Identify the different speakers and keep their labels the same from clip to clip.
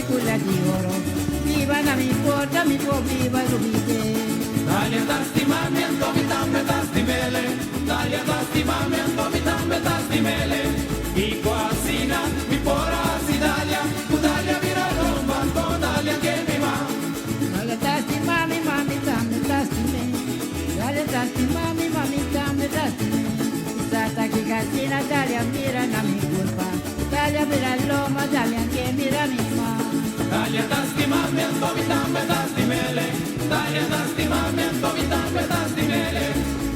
Speaker 1: Picula di oro Biba na mi porta mi por biba lubide.
Speaker 2: Dalia ta stima mi anto mi tambe ta stimele Dalia ta stima mi anto mi tambe ta stimele Kiko asina mi por a hasi Dalia Ku Dalia bira lomba anto Dalia ke mi ma.
Speaker 1: Dalia ta stima mi ma mi tambe ta stime Dalia ta stima mi ma mi tambe ta stime Sa ta kiko asina Dalia mira na mi kurpa Dalia bira lomba Dalia ke mira mi ma.
Speaker 2: Dalia ta stima mi anto mi tambe ta stimele Dalia ta stima mi anto mi tambe ta stimele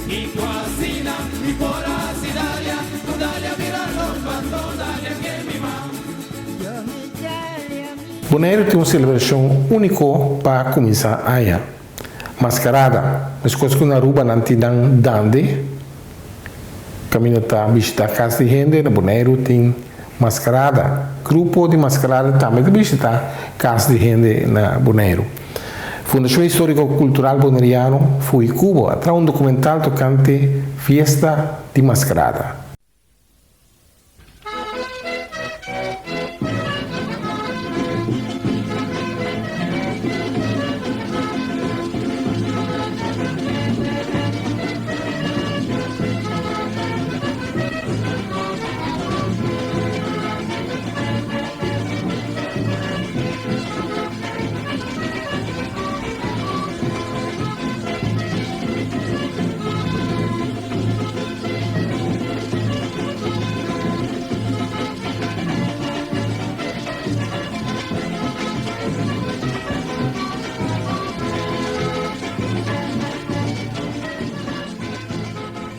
Speaker 2: Kiko asina mi por a hasi Dalia Ku Dalia bira lomba anto Dalia ke mi ma.
Speaker 1: Yo mi Dalia mi.
Speaker 3: Boneiru tin un selebrashon úniko pa kuminsá aña, Maskarada. Meskos ku na Aruba nan tin nan dande kaminda ta bishitá kas di hende, na Boneiru tin maskarada. Grupo di maskarada tambe ta bishitá kas di hende na Boneiru. Fundashon Históriko Kultural Boneriano, Fuhikubo, a traha un dokumental tokante fiesta di maskarada.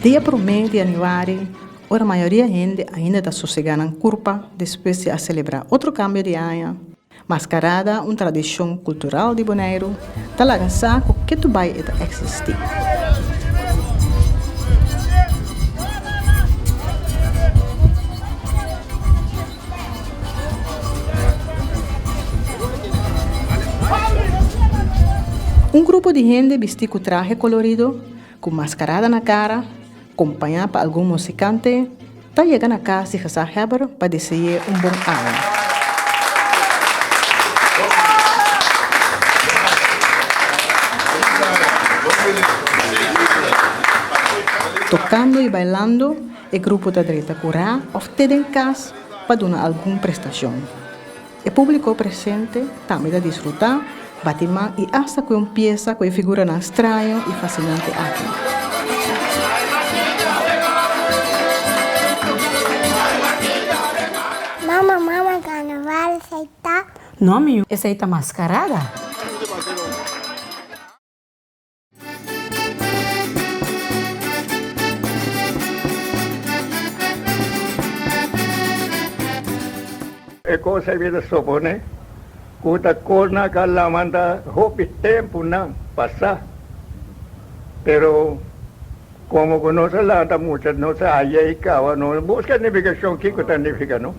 Speaker 4: Dia promé di yanüari, ora mayoria hende ainda ta sosegá nan kurpa despues di a selebrá otro kambio di aña, Maskarada, un tradishon kultural di Boneiru, ta laga sa ku ketu bai e ta eksistí. Un grupo di hende bistí ku trahe kolorido, ku maskarada na kara, kompañá pa algun musikante, Ta yega na kas di gezaghebber pa dese'é un bon aña. Tokando i bailando, e grupo ta drenta kurá òf te den kas pa duna algun prestashon. E públiko presente tambe ta disfrutá, bati man i asta ku e un piesa ku e figuranan straño i fasinante aki.
Speaker 5: Mama, mama, carnaval esei ta?
Speaker 6: No, mi yu, esei ta mascarada.
Speaker 7: E kos ei mi ta suponé ku ta kosnan ku a lamanta hopi tempunan pasá. Pero komo ku nos a lanta mucha nos a haya i kaba no buska nifikashon kiko ta nifiká no.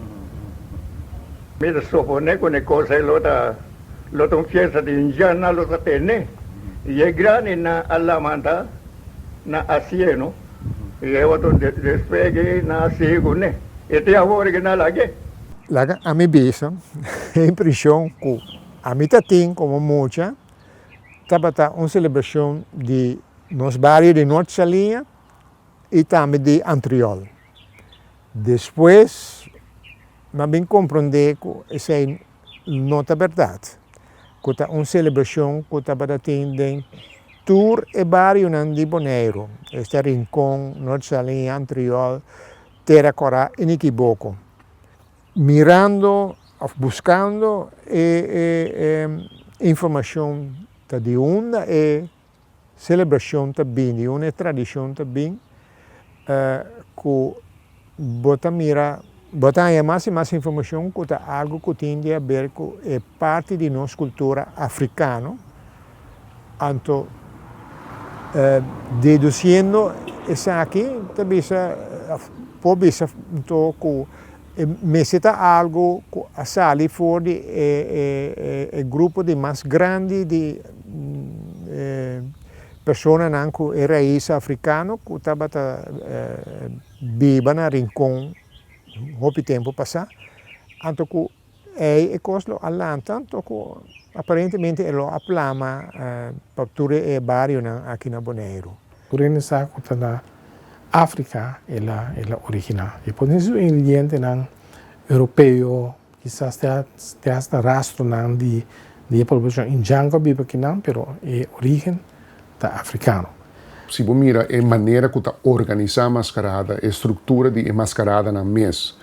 Speaker 7: Mi ta suponé ku e kos ei lo ta Lo ta un fiesta di indiannan lo ta tene y e grandinan a lamanta na hacié no y e otro despues ke nan a sigui cune e te awor ke nan lag'é.
Speaker 8: Laga ami bisa e impresion cu ami ta tin como mucha tabata un celebracion di nos bario di Noord Saliña y tambe di Antriol. Despues mi a bin comprende cu esey No ta bèrdat ku ta un selebrashon ku tabata tin den tur e barionan di Boneiru, esta Rincon, Noord Saliña, Antriol, Tera Kòrá i Nikiboko. Mirando òf buskando e informashon ta di unda e selebrashon ta bin, di unda e tradishon ta bin, ku bo ta mira, bo ta haña mas i mas informashon ku ta algu ku tin di haber ku e parti di nos kultura afrikano, anto dedusiendo esaki ta bisa, por bisa anto ku e mester ta algu ku a sali for di e grupo di mas grandi di Personanan ku e rais afrikano ku tabata biba na Rincon hopi tempu pasá, anto ku Ei e kos lo a lanta anto ku aparentemente e lo a plama pa tur e barionan aki na Boneiru.
Speaker 3: Tur hende sa ku ta na Afrika el a el a originá. E por tin su ingredientenan europeo, kisas te hasta rastronan di di e poblashon indjan ku a biba akinan, pero e origen ta afrikano.
Speaker 9: Si bo mira e manera ku ta organisá maskarada, e struktura di e maskaradanan mes,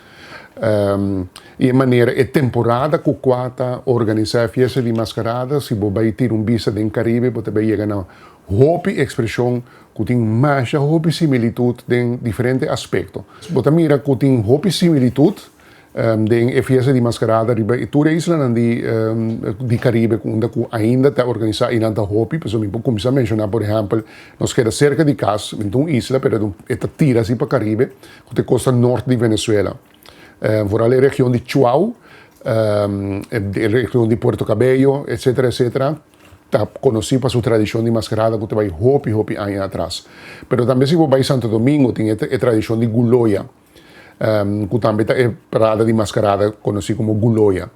Speaker 9: I e manera, e temporada ku kua ta organisá e fiesta di maskarada, si bo bai tira un bista den Karibe, bo ta bai yega na hopi ekspreshon ku tin masha hopi similitut den diferente aspekto. Bo ta mira ku tin hopi similitut den e fiesta di maskarada riba e tur e islanan di di Karibe ku unda ku ainda ta organisá i nan ta hopi. Pasobra mi por kuminsá menshoná, por ehèmpel, nos keda serka di kas, mi ta un isla pero e ta tira asi pa Karibe. Ku ta e kosta nort di Venezuela. Vooral e region di Chuao, e region di Puerto Cabello, etcetera, etcetera, ta konosí pa su tradishon di maskerada ku ta bai hopi, hopi aña atras. Pero tambe si bo bai Santo Domingo tin e tradishon di Guloya, ku tambe ta e parada di maskerada konosí komo Guloya.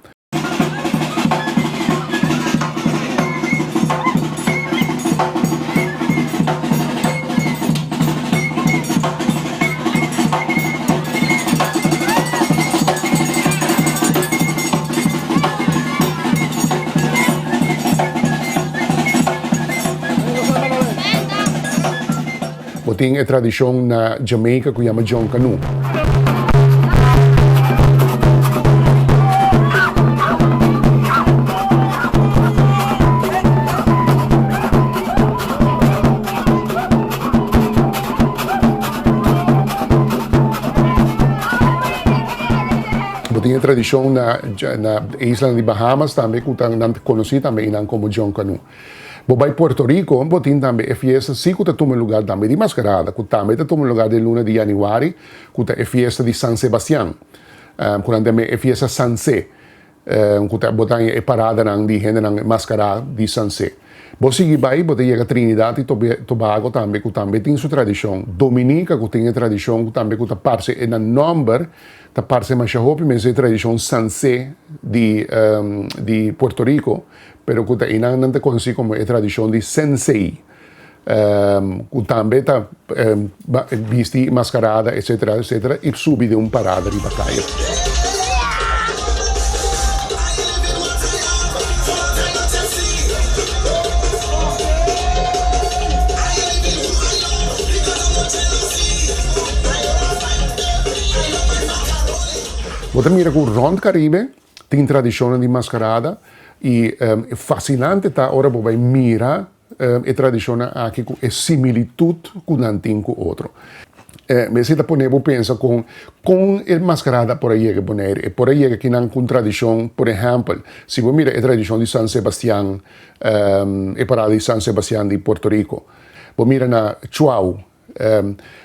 Speaker 9: Bo tin e tradishon na Jamaica ku yama John Canoe. Bo tin e tradishon na na e islanan di Bahamas tambe ku ta nan ta konosí tambe einan komo John Canoe. Bo bai Puerto Rico, bo tin tambe e fiesta si ku ta tuma lugar tambe di maskarada, ku tambe ta tuma lugar den luna di yanüari, ku ta e fiesta di San Sebastian, ku nan ta yama e fiesta Sanse, ku ta bo ta haña e paradanan di hendenan maskará di Sanse. Bo sigui bai, bo ta yega Trinidad i Tobago tambe, ku tambe tin su tradishon. Dominica ku tin e tradishon ku tambe ku ta parse e na nòmber ta parse masha hopi mes e tradishon Sanse di di Puerto Rico. Pero ku ta einan nan ta konosí komo e tradishon di sensei, ku tambe ta bisti maskarada etsetera etsetera i subi den un parada riba kaya. Bo ta mira ku rònt Karibe Tin tradishonnan di maskarada i fasinante ta ora bo bai mira e tradishonnan aki ku e similitut ku nan tin ku otro. Esei ta pone bo pensa kon kon e maskarada por a yega Bonaire. E por a yega kinan ku un tradishon, por ehèmpel, si bo mira e tradishon di San Sebastian, e parada di San Sebastian di Puerto Rico, bo mira na Chuao,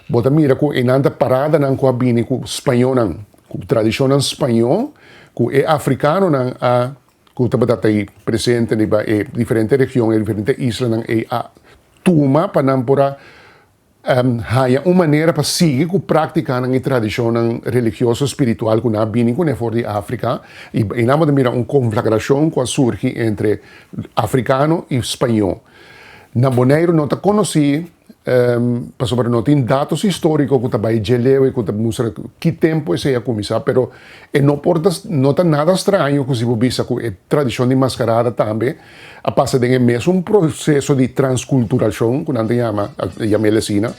Speaker 9: Bo ta mira ku einan ta paradanan ku a bini ku spañónan, ku tradishonnan spañó ku e afrikanonan a ku tabata ta ei presente riba e diferente region, e diferente islanan ei a tuma pa nan por a haña un manera pa sigui ku práktikanan i tradishonnan religioso spiritual ku nan a bini kuné for di Afrika. I einan bo ta mira un konflagrashon ku a surgi entre afrikano i spañó. Na Boneiru no ta konosí pasobra no tin datos históriko ku ta bai dje leu i ku ta mustra ki tempu esei a kuminsá, pero e no por ta no ta nada straño ku si bo bisa ku e tradishon di maskarada tambe a pasa den e mesun proseso di transkulturashon ku nan ta yama yam'el asina.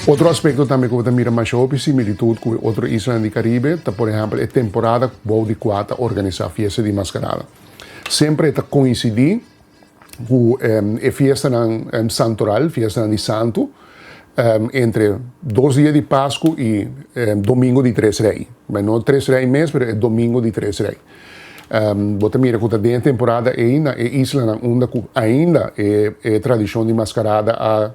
Speaker 9: Otro aspekto tambe ku bo ta mira masha hopi similitut ku e otro islanan di Karibe ta por ehèmpel e temporada bou di kua ta organisá fiesta di maskarada. Semper e ta koinsidí ku e fiestanan santoral, fiestanan di santu, entre dos dia di Pasku i domingo di Tres Rei. No Tres Rei mes, pero e domingo di Tres Rei. Bo ta mira ku ta den e temporada ei na e islanan unda ku ainda e e tradishon di maskarada a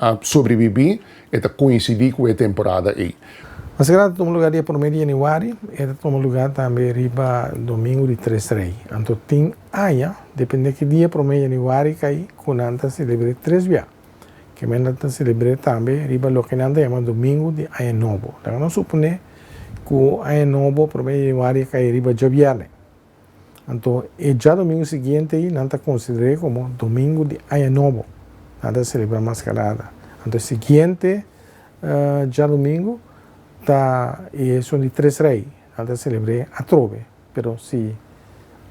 Speaker 9: a sobrebibí, e ta koinsidí ku e temporada ei.
Speaker 3: Mascarada ta tuma lugar dia prome di januari, e ta tuma lugar tambe riba domingo di Tres Rey. Anto tin aña, depende ki dia prome januari kai, ku nan ta selebr'é tres bia. Ke men nan ta selebr'é tambe riba loke nan ta yama domingo di Aña Nobo. Laga nos suponé ku Aña Nobo prome januari a kai riba djabièrnè. Anto e djadomingo siguiente ei nan ta konsider'é komo domingo di Aña Nobo. Nan ta selebrá maskarada. Anto e siguiente djadomingo ta e esun di Tres Rei. Nan ta selebr'é atrobe. Pero si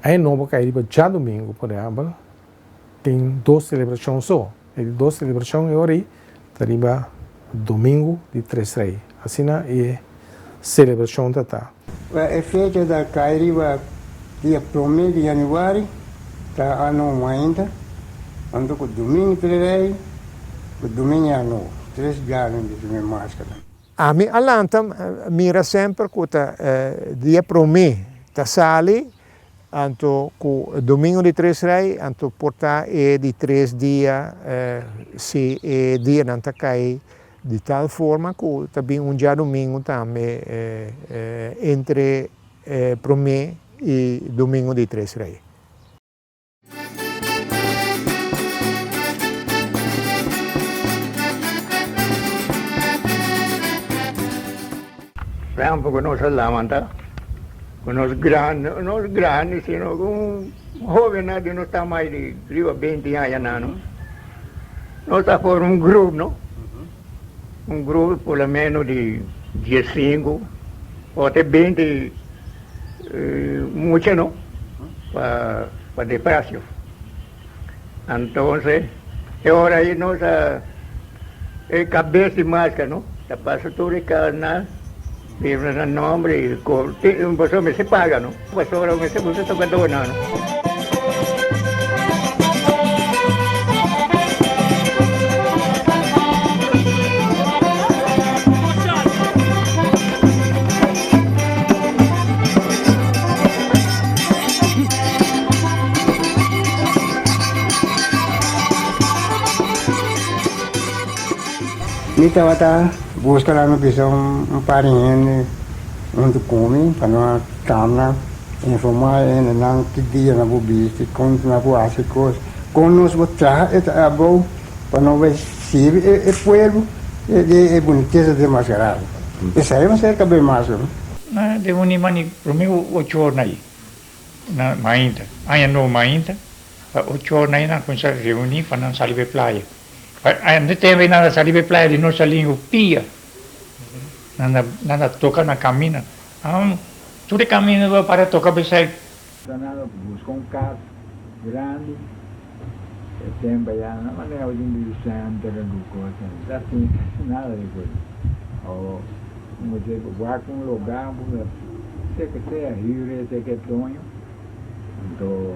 Speaker 3: Aña Nobo kai riba djadomingo, por ehèmpel, tin dos selebrashon so. E di dos selebrashon e ora ei ta riba domingo di Tres Rei. Asina e selebrashon ta ta.
Speaker 10: E fecha ta kai riba dia promé di yanüari, ta ano mainta, anto ku domingo Tres Rei ku domingo ano, tres biaha di promé maskara.
Speaker 8: Ami a lanta mira semper ku ta dia promé ta sali Anto ku domingo di tres rei, anto por ta e di tres dia, si e dianan ta kai di tal forma ku ta bin un djadumingu tambe entre promé i domingo di tres rei.
Speaker 7: Tempo ku nos a lamanta ku nos grandi, no grandi sino ku un hobennan di nos tamaño di riba beinti aña nan no, nos a forma un grup no, un grup por lo menos di diesinku o te beinti mucha no pa despacio. Entonces e ora ahí nos a e cabeza di masca no ta pasa tur e casnan firma nan nombre y pasobra mester paga no pasobra mester busca tocadornan no.
Speaker 10: Mi tabata buska laga mi bisa un par di hende huntu ku mi pa no a kamna informá e hendenan ki dia nan por bisti, kon nan por hasi kos, kon nos por traha e trabou pa no bai sirbi e pueblo di e bunitesa di e mascarada. Esei mester kab'é mas.
Speaker 11: Na den un mani prome ocho ora ei na mainta, aña nobo mainta, pa ocho ora ei nan kuminsá reuní pa nan sali pa e playa. Ande tempu ei nan ta sali pa e playa di nos salingu pia, nan ta nan ta toka na kamina, tur e kamina bo para toka besei.
Speaker 12: Nan a buska un kas grandi, e tempu ya na manera bo tin di center ku kos asina, nada di kos. Awor bo tin ku wak un lugar bo ta seke sea hür e seke doño, anto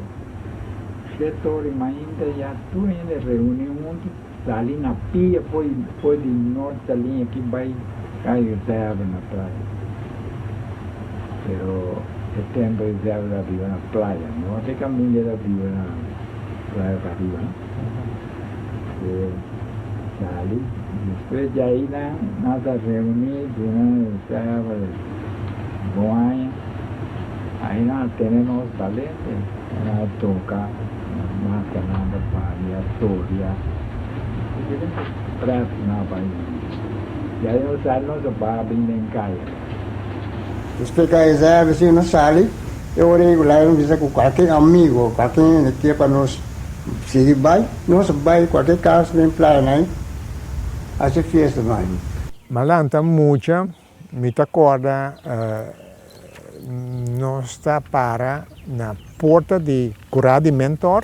Speaker 12: shete ora di mainta ya tur hende reuni huntu sali na pia for di norte sali aki bai Kai reserva na playa. Pero e tempo reserva ta biba na playa, no te caminda ta biba na playa pariba no. E sali, despues di ahi nan, nan ta reuni duna reserva bon aña, ahi nan a tene nos balente, nan a toca, masca nan ta balia, toria, diferente pret nan a bai. Ya yo sali nos a baha bin den kaya.
Speaker 10: Despues ku a reserva si nos sali, e ora ei ku Lion bisa ku kualke amigo, kualke hende ke pa nos sigui bai, nos a bai kualke kas den playa nan hasi fiesta nan.
Speaker 8: Ma lanta mucha, mi ta korda nos ta para na porta di kura di Mentor,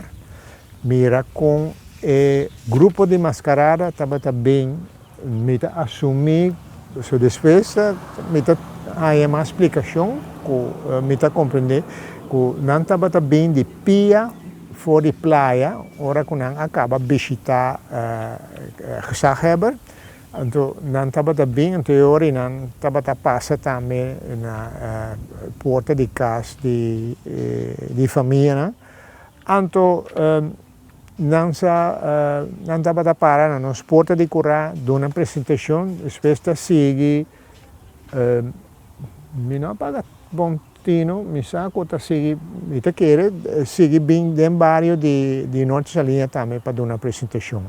Speaker 8: mira kon e grupo di maskarada tabata bin. Mi ta asumí, so despues mi ta haña mas splikashon ku mi ta komprendé ku nan tabata bin di pia for di playa ora ku nan a kaba bishitá gezaghebber. Anto nan tabata bin, anto e ora ei nan tabata pasa tambe na porta di kas di di famianan. Anto Nan sa nan tabata para na nos porta di kurá duna presentashon, despues ta sigui Mi no a paga bon tino, mi sa ku ta sigui, mi ta kere sigui bin den bario di Norte Saliña tambe pa duna presentashon.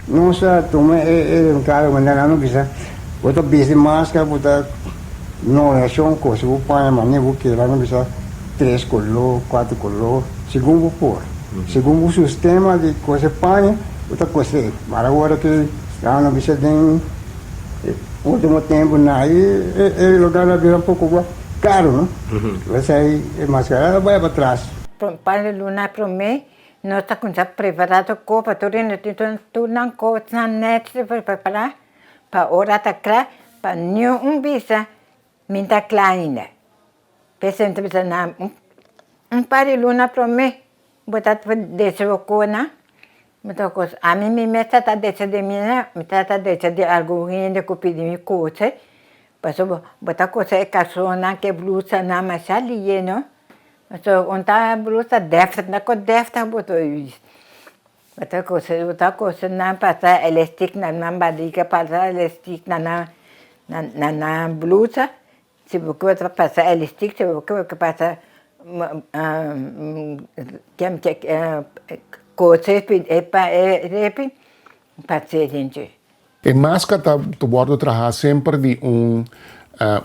Speaker 10: Nos a tuma e enkargo manera nan a bisa, bo ta bisti maskara, bo ta norashon kos bo paña manera bo kere, nan a bisa tres koló, kuater koló, segun bo por, segun bo sistema di kose paña bo ta kose. Mara ora ke nan a bisa den e ultimo tempu nan e lugar a bira un poko karo no, esei e maskara a bai patras.
Speaker 13: Pa luna prome Nos ta cuminsa prepara tur copa, tur hende tin tur nan cosnan net prepara pa ora ta cla pa niun un bisa mi ta cla ainda. P'esei mi ta bisa nan un par di luna prome bo ta dece bo cosnan, bo ta cos. Ami mi mes ta ta dece di mi, mi ta ta dece di algun hende cu pidi mi cose, pasobra bo ta cose e calzonnan cu e blusanan masha liye no. So un ta blusa deftig, na ko deftig bo ta use. Bo ta kose, bo ta kose nan pasa elastic na nan barriga, pasa elastic na nan, na nan blusa. Si bo ke bo ta pasa elastic, si bo ke bo pasa kose e pa e repi, pas'e den dje.
Speaker 9: E maska ta wòrdu trahá semper di un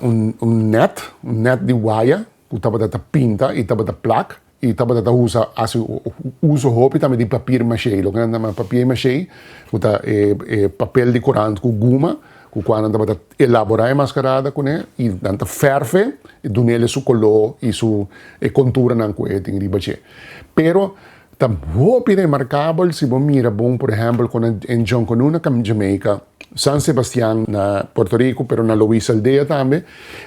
Speaker 9: un nèt, un nèt di waya ku tabata ta pinta i tabata plak i tabata ta usa hasi uso hopi tambe di papir mashé, loke nan ta yama papier mashé ku ta e e papel di korant ku guma ku kua nan tabata elaborá e maskarada kuné i nan ta fèrf'e i dun'el su koló i su e konturanan ku e tin riba dje. Pero Ta hopi remarkabel si bo mira bon por ehempel kon en Jonkonú na Jamaica, San Sebastian na Puerto Rico pero na Loíza Aldea tambe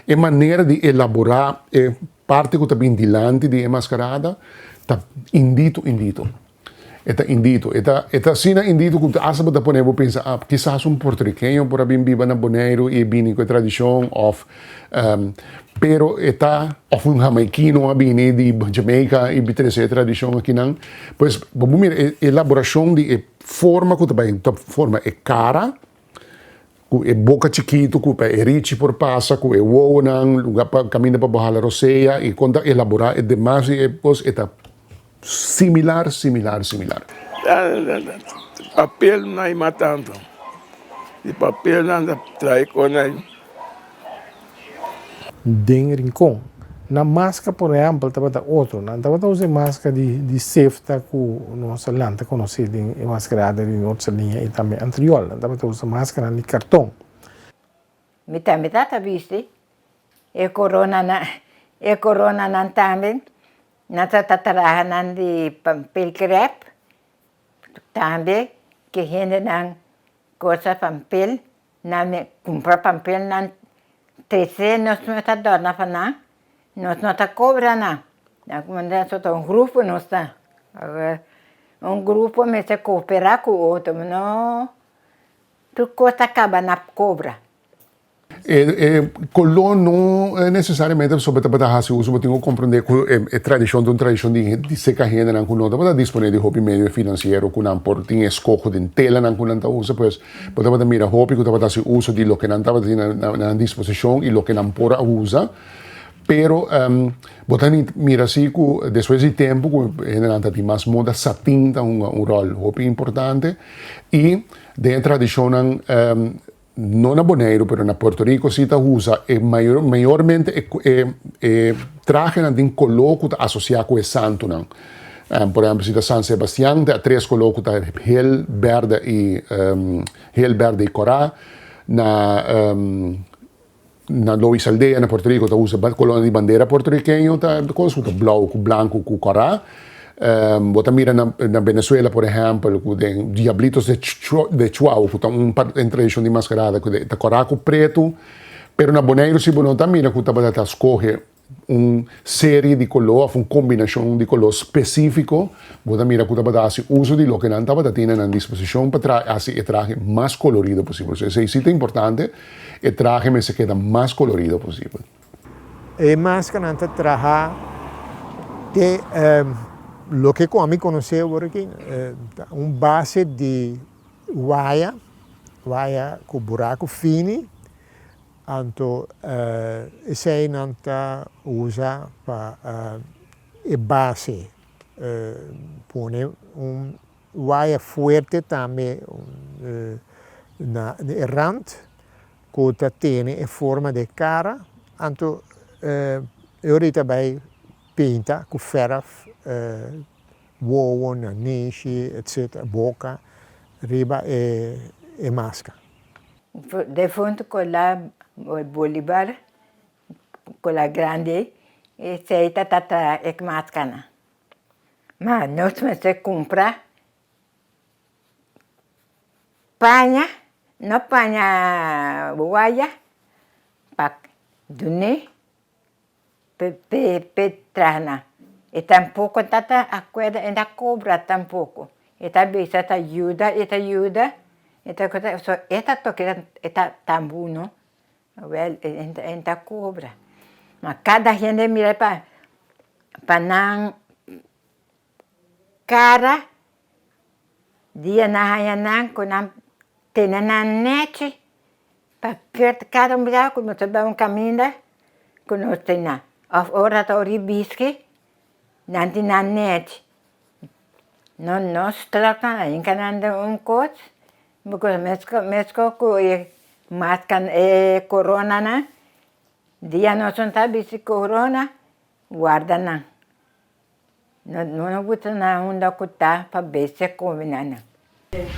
Speaker 9: e manera di elaborá e parti ku ta bin dilanti di e maskarada ta indito indito. E ta indito. E ta e ta asina indito ku asta bo ta pone bo pensa ah kisas un puertorikeño por a bin biba na Boneiru i e bini ku e tradishon òf Pero e ta of un hamaikino a bini di Jamaica y trece e tradicion akinan. Pues bo por mira e elaboracion di e forma cu ta bay ta forma e cara cu e boca chikito cu pa e richi por pasa cu e wowonan lugar pa caminda pa bo hala rosea y con ta elabora e demas di e cos e ta similar similar similar.
Speaker 14: Papel no hay mas tanto di papel nan ta trae con nan.
Speaker 3: Den Rincon. Nan maska por ehèmpel tabata otro. Nan tabata usa e maska di di sefta ku nos a lanta konosé den e maskerada di Noord Saliña i tambe Antriol. Nan tabata usa maskanan di karton.
Speaker 13: Mi tambe tata bisti e koronanan, e koronanan tambe nan ta ta traha nan di papel krèp, tambe ke hendenan kosa papel Nan me cumpra pampel nan trece nos no ta dorna pa nan, nos no ta cobra nan, nan manda so ta un grupo nos ta, un grupo mester coopera cu otro no tur cos ta caba na cobra.
Speaker 9: E color no necesariamente pasobra bo tabata haci uso, bo tin cu comprende cu e tradicion ta un tradicion di seca hendenan cu no tabata dispone di hopi medio financiero cu nan por tin escoho den telanan cu nan ta usa, pues Bo tabata mira hopi ku tabata hasi uso di loke nan tabatin na nan disposishon i loke nan por a usa. Pero bo ta mira si ku despues di tempu ku hendenan ta tin mas moda, satin ta hunga un ròl hopi importante. I den e tradishonnan, no na Boneiru pero na Puerto Rico si ta usa e mayormente e trahenan tin koló ku ta asosiá ku e santunan. Por ehempel si ta San Sebastian ta tres koló ku ta hel, bèrdè i hel, bèrdè i kòrá. Na na Lois Aldea na Puerto Rico ta usa kolónan di bandera puertorikeño ta kos ku ta blou ku blanku ku kòrá. Bo ta mira na na Venezuela por ehempel ku den Diablitos de de Chuao ku ta un tradishon di maskarada ku ta kòrá ku pretu. Pero na Boneiru si bo no ta mira ku tabata ta skohe un serie di koló òf un kombinashon di koló spesífiko, bo ta mira ku tabata hasi uso di loke nan tabata tin na nan disposishon pa traha hasi e trahe mas kolorido posibel. So esei si ta importante, e trahe mester keda mas kolorido posibel.
Speaker 8: E maskanan ta traha te Loke ku ami konosé awor aki ta un base di waya, waya ku buraku fini, anto esei nan ta usa pa e base. Pone un waya fuerte tambe na e rand ku ta tene e forma di e kara, anto e ora ei ta bai pinta ku fèrf wowo, nanishi, etsetera, boka riba e maska.
Speaker 13: Defuntu Colá Bolivar, Colá Grandi, esei ta traha e maskanan. Ma nos mester kumpra paña, no paña waya, pa dun'é p'e traha nan. E tampoko ta ta akuerdo, e ta kobra tampoko. E ta bisa ta yuda, e ta yuda, e ta kusa, so e ta toka e ta tambu no. Wèl, e ta kobra. Ma kada hende mira pa pa nan kara, dia nan haña nan ku nan tene nan nèchi, pa kert kada un biaha ku nos ta bai un kaminda ku nos tin nan. Òf ora ta ora bisti, nan tin nan nèchi. No no stròk nan, a hinka nan den un kos, meskos ku e maska e koronanan, dia nos no ta bisti korona, warda nan. No no gusta nan unda ku ta pa bestia kome nan.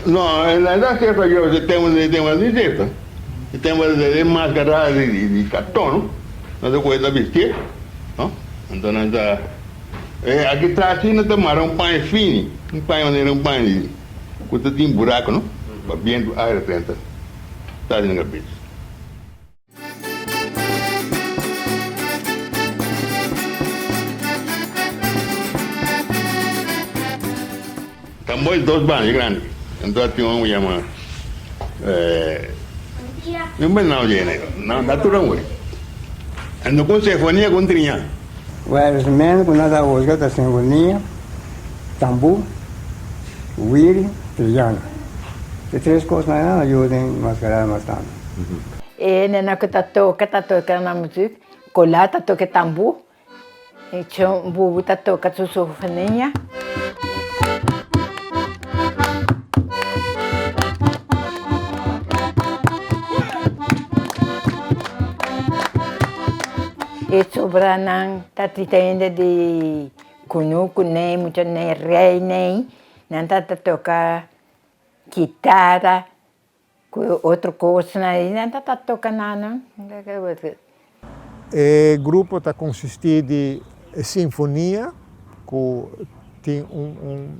Speaker 14: No, en realidad cierto yo e tema e tema di cierto. E tema de mascara di carton, no ta cuesta bisti, no? Anto nan ta e aki tras si nan ta mara un paña fini, un paña manera un paña di cu ta tin buraco, no? Pa biento aire drenta ta den cabes. Tambor dos banda grandi. Entonces tin un yama un buen nau dje na na tur un Ando con sinfonia con triña.
Speaker 10: Well, instrumento ku nan ta usa ta sinfonia, tambú, wiri, triana. E tres kosnan ei nan a yuda den maskarada mas tantu.
Speaker 13: E nena ku ta toka ta toka na muzik, Kola ta toka e tambú, e Chon Bubu ta toka su sofonia. E sobranan ta trita hende di kunuku nei, mucha nei, rei nei, nan ta toka kitara ku otro kosnan i nan ta toka nan.
Speaker 8: E grupo ta konsistí di e sinfonia ku tin un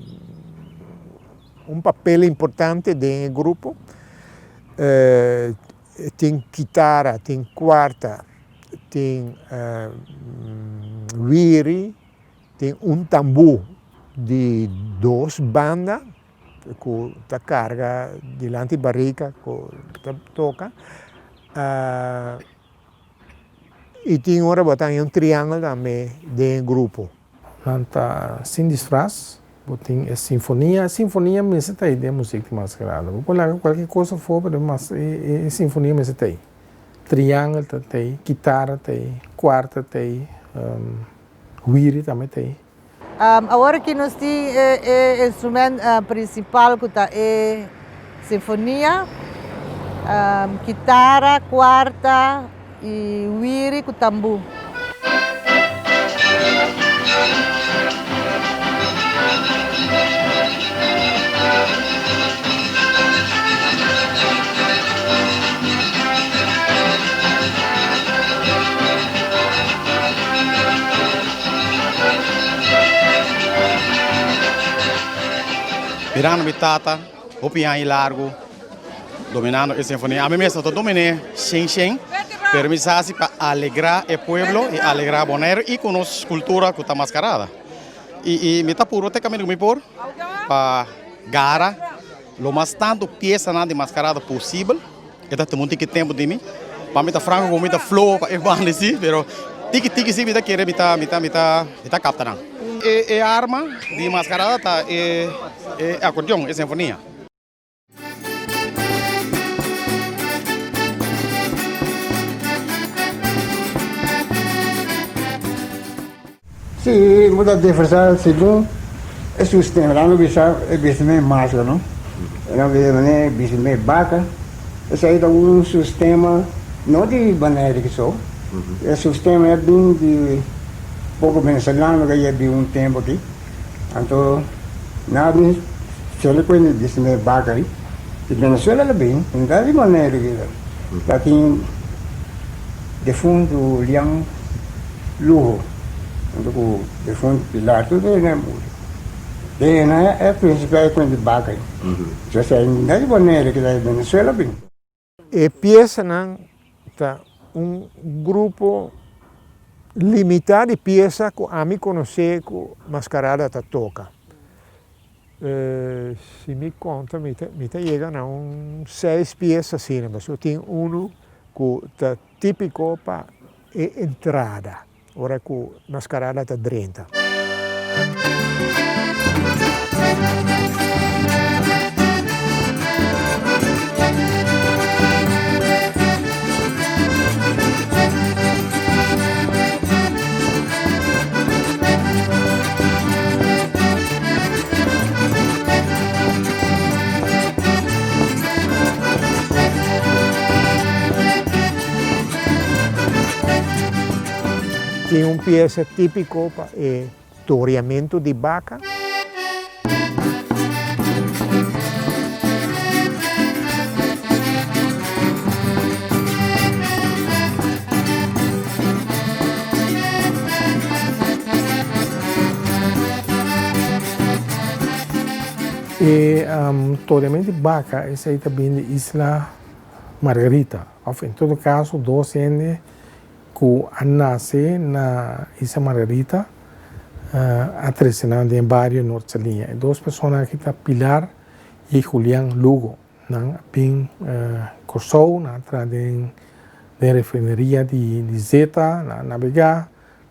Speaker 8: un papel importante den e grupo. Tin kitara, tin kuarta, tin wiri, tin un tambú di dos banda ku ta karga dilanti barika ku ta toka i tin ora bo ta haña un triangel tambe den e grupo.
Speaker 3: Nan ta sin disfras, bo tin e sinfonia, e sinfonia mester ta ei den muzik di maskerada. Bo por laga kualke kos afó pero e sinfonia mester ta ei. Triangel ta ei, kitara ta ei, kuarta ta ei, wiri tambe ta ei.
Speaker 15: Awor aki nos tin e instrument principal cu ta e sinfonia, kitara, cuarta y wiri cu tambu.
Speaker 16: Mirando mi tata hopi aña largu dominando e sinfonia. Ami mes no ta dominé shen shen, pero mi sa hasi pa alegrá e pueblo i alegrá Boneiru i ku nos kultura ku ta maskarada. I i mi ta purba te kaminda ku mi por pa gara lo mas tantu piesanan di maskarada posibel. E ta tuma un tiki tempu di mi. Pa mi ta franco ku mi ta floho pa e banda si, pero tiki tiki si mi ta kere mi ta mi ta mi ta mi ta kapta nan. E arma di mascarada ta e acordeon, e sinfonia.
Speaker 10: Sí, bo ta disfrasá segun e sistema. Nan lo bisa e bisti mei maskara, no? Nan bisa manera e bisti mei baka. Esei ta un sistema, no di Bonaire so. E sistema e bin di poko venezolano ku a yega bin un tempu aki. Anto nan a bin sele ku e bisti mei baka ei. Di Venezuela lo bin, no ta di Bonaire ki ta tin defuntu Julian Lugo huntu ku defuntu Pilar tur den nan muri. Den nan e principal e kuenta di baka ei. Entonces no ta di Bonaire ki ta di Venezuela bin.
Speaker 8: E piesanan ta un grupo limitá di piesa ku ami konosé ku Maskarada ta toka. Si mi konta mi ta mi ta yega na un seis piesa asina, pasobra tin unu ku ta típiko pa e entrada, ora ku maskarada ta drenta. Tin un piesa típiko pa e toriamentu di baka.
Speaker 3: E toriamentu di baka esei ta bini di Isla Margarita òf en todo kaso dos hende ku a nase na Isla Margarita a trese nan den bario Noord Saliña. E dos persona aki ta Pilar i Julian Lugo. Nan a bin Kòrsou, nan a traha den refineria di zeta, nan a nabegá,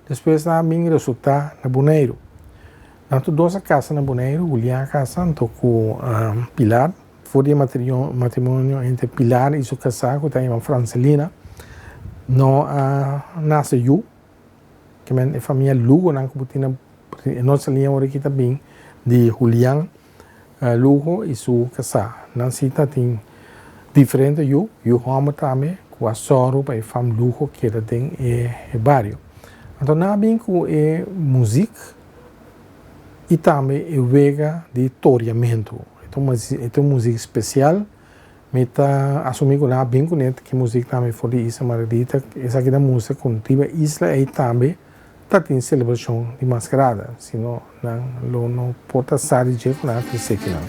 Speaker 3: despues nan a bin resultá na Boneiru. Nan tur dos a kasa na Boneiru, Julian a kasa anto ku Pilar. For di e matrimonio entre Pilar i su kasá ku ta yama Francelina no a nase yu. Ke men e famia Lugonan ku bo tin na Noord Saliña ora ki ta bin di Julian Lugo i su kasá. Nan si ta tin diferente yu, yu hòmber tambe ku a sòru pa e fam Lugo keda den e bario. Anto nan a bin ku e muzik i tambe e wega di toriamentu. E ta un muzik spesial. Mi ta asumí ku nan a bin kuné ki muzik tambe for di Isla Margarita. Esaki ta mustra ku riba isla ei tambe ta tin selebrashon di maskerada, sino nan lo no por ta sa di dje ku nan a kresé kinan.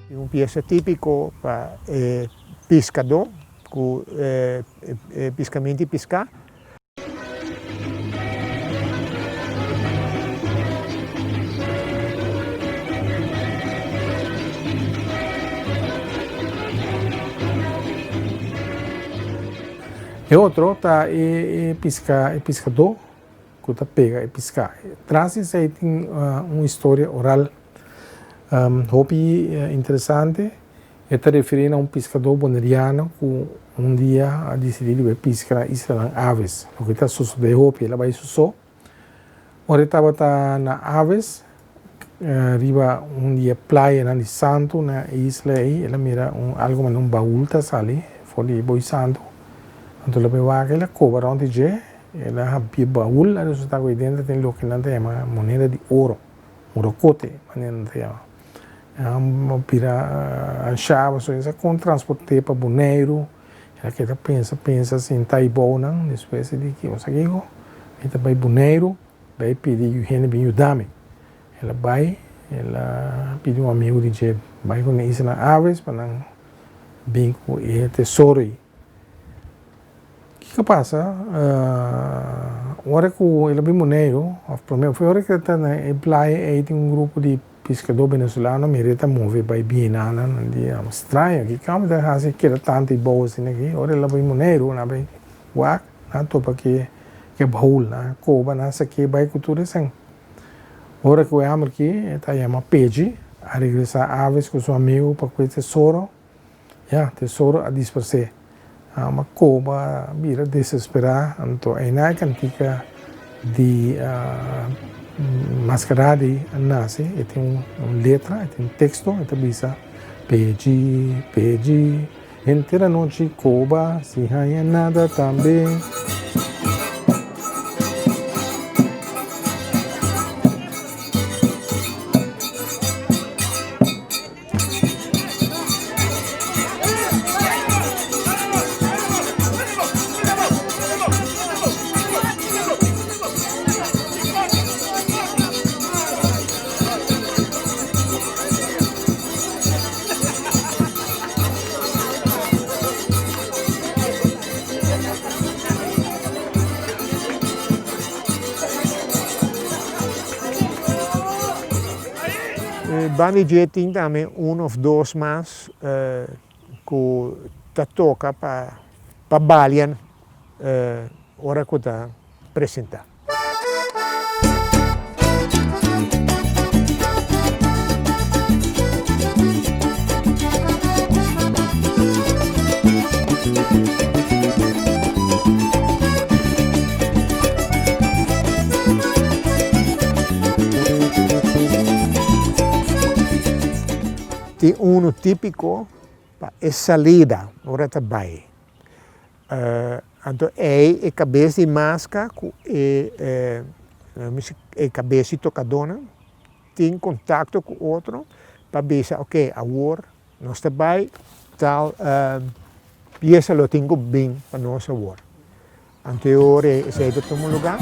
Speaker 8: Tin un piesa típiko pa e piskadó ku e piskamentu di piská.
Speaker 3: E otro ta e piska e piskadó ku ta pega e piská. Tras di esei tin un historia oral hopi interesante. E ta referí na un piskadó boneriano ku un dia a disidí di bai piska na islanan Aves. Loke ta sosodé hopi, el a bai su so. Ora e tabata na Aves, riba un di e playanan di santu na e isla ei, el a mira un algu manera un baul ta sali for di e boi santu. Anto el a bai wak, el a koba rònt di dje, el a habri e baul, a resultá ku ei denter tin loke nan ta yama moneda di oro, morokote manera nan ta yama. A bira anshá pasobra e sa kon transport'é pa Boneiru. El a keda pensa pensa sinta ei bou nan. Despues e di ki bo sa kiko, mi ta bai Boneiru bai pidi yu hende bin yuda mi. El a bai, el a pidi un amigu di dje bai ku nan isla Aves pa nan bin ku e tesoro ei. Kiko pasa? Ora ku el a bin Boneiru, òf promé, òf ora ku el ta na e playa ei tin un grupo di piskadó venezolano mir'é ta move bai bin nan, nan di, Straño, ki kamba ta hasi keda tantu i bou asina aki? Ora el a bin Boneiru, nan a bai wak, nan a topa ku e baul, nan a koba, nan a sak'é bai ku tur esei. Ora ku e hòmber aki, e ta yama Pechi, a regresá aves ku su amigu pa ku e tesoro, Ya, tesoro a disparsé. Alma koba a bira desesperá, anto einan e kantika di Maskaradi a nase. E tin un letra, e tin un teksto, e ta bisa, Peji, peji, henter anochi koba sin haña nada tambe.
Speaker 8: Banda dje tin tambe un of dos mas ku ta toka pa balia ora ku ta presenta. Tin unu típiko pa e salida ora ta bai. Anto ei e kabes di maska ku e e kabes di tokadónan tin kontakto ku otro pa bisa oke awor nos ta bai tal piesa lo tin ku bin pa nos awor. Anteor esei ta tuma lugá.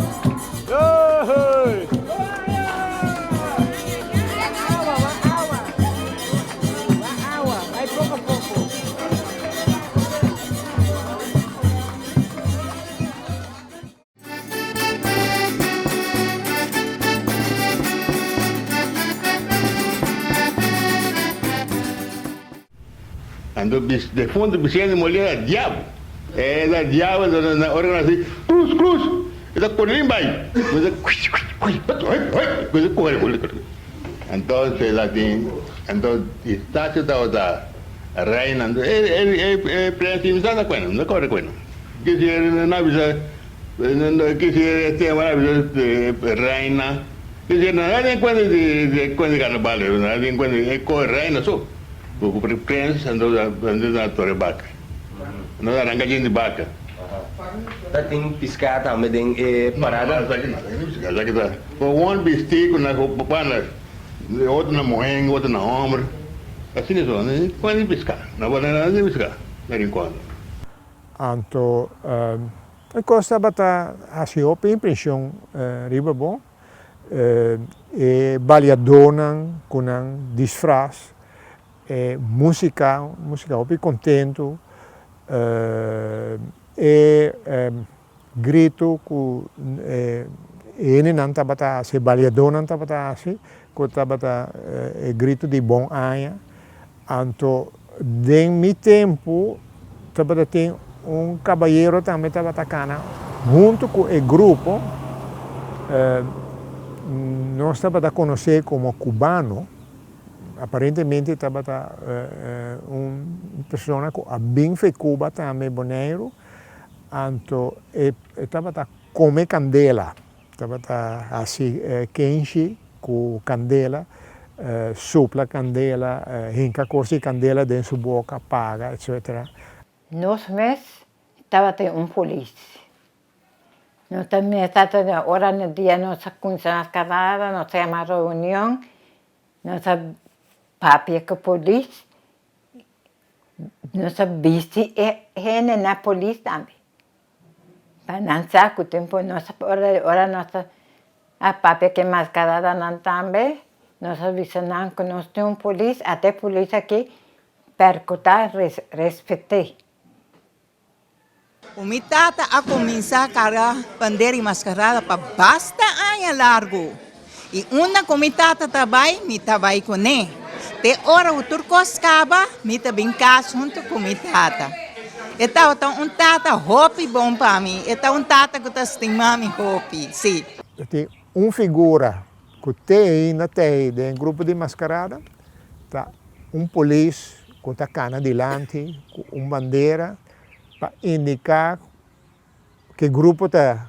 Speaker 14: Anto defunto Vicente Molina era diablo. Era diablo, entonces na ora cu nan haci cruz, cruz, e ta core bin bay. Cuminsa cuish, cuish, cuish, hoy, hoy, cuminsa core boli. Entonces el a tin, entonces Eustacio tabata reina, entonces e, e, e prensa mi sa ta cuenta, mi ta core cuenta. Kisi nan a bisa, kisi Esteban a bisa reina, kisi nan a tin cuenta di cuenta di carnaval, nan a tin cuenta e coge reina so. Ku prens anto na tore baka. Nos a ranka djenti baka.
Speaker 17: Ta tin piská tambe den e parada?
Speaker 14: No, esaki no, esaki no piská. Esaki ta gewoon bistí ku nan pana, otro na muhé, otro na hòmber. Asina so, no tin piská. No por nada tin piská na Rincon.
Speaker 8: Anto e kos tabata hasi hopi impreshon riba bo. E baliadónan ku nan disfras, e músika, músika hopi kontentu, e gritu ku e hendenan tabata hasi, e baliadónan tabata hasi, ku tabata e gritu di bon aña. Anto den mi tempu tabata tin un kabayero tambe tabata kana huntu ku e grupo, nos tabata konosé komo kubano, aparentemente tabata un persona ku a bin fe Cuba tambe Boneiru, anto e tabata kome kandela. Tabata hasi kenshi ku kandela, supla kandela, hinka kos di kandela den su boka, paga, etcetera.
Speaker 13: Nos mes tabatin un polis. Nos ta mesa ta den ora na dia nos a cuminsa nos carada, nos a yama reunion, nos a papia cu polis, nos a bisti e hende na polis tambe. Pa nan sa ku tempu nos ora nos a papia ku e maskaradanan tambe, nos a bisa nan ku nos tin un polis, ata e polis aki perkutá respet'é.
Speaker 18: Ku mi tata a kuminsá karga bandera i maskarada pa basta aña largu. I unda ku mi tata ta bai, mi ta bai kuné. Te ora ku tur kos kaba, mi ta bin kas huntu ku mi tata. E tabata un tata hopi bon pa mi. E ta un tata ku ta stima mi hopi, sí.
Speaker 8: Tin un figura ku te ainda ta ei den e grupo di maskarada, ta un polis ku ta kana dilanti ku un bandera pa indiká ku e grupo ta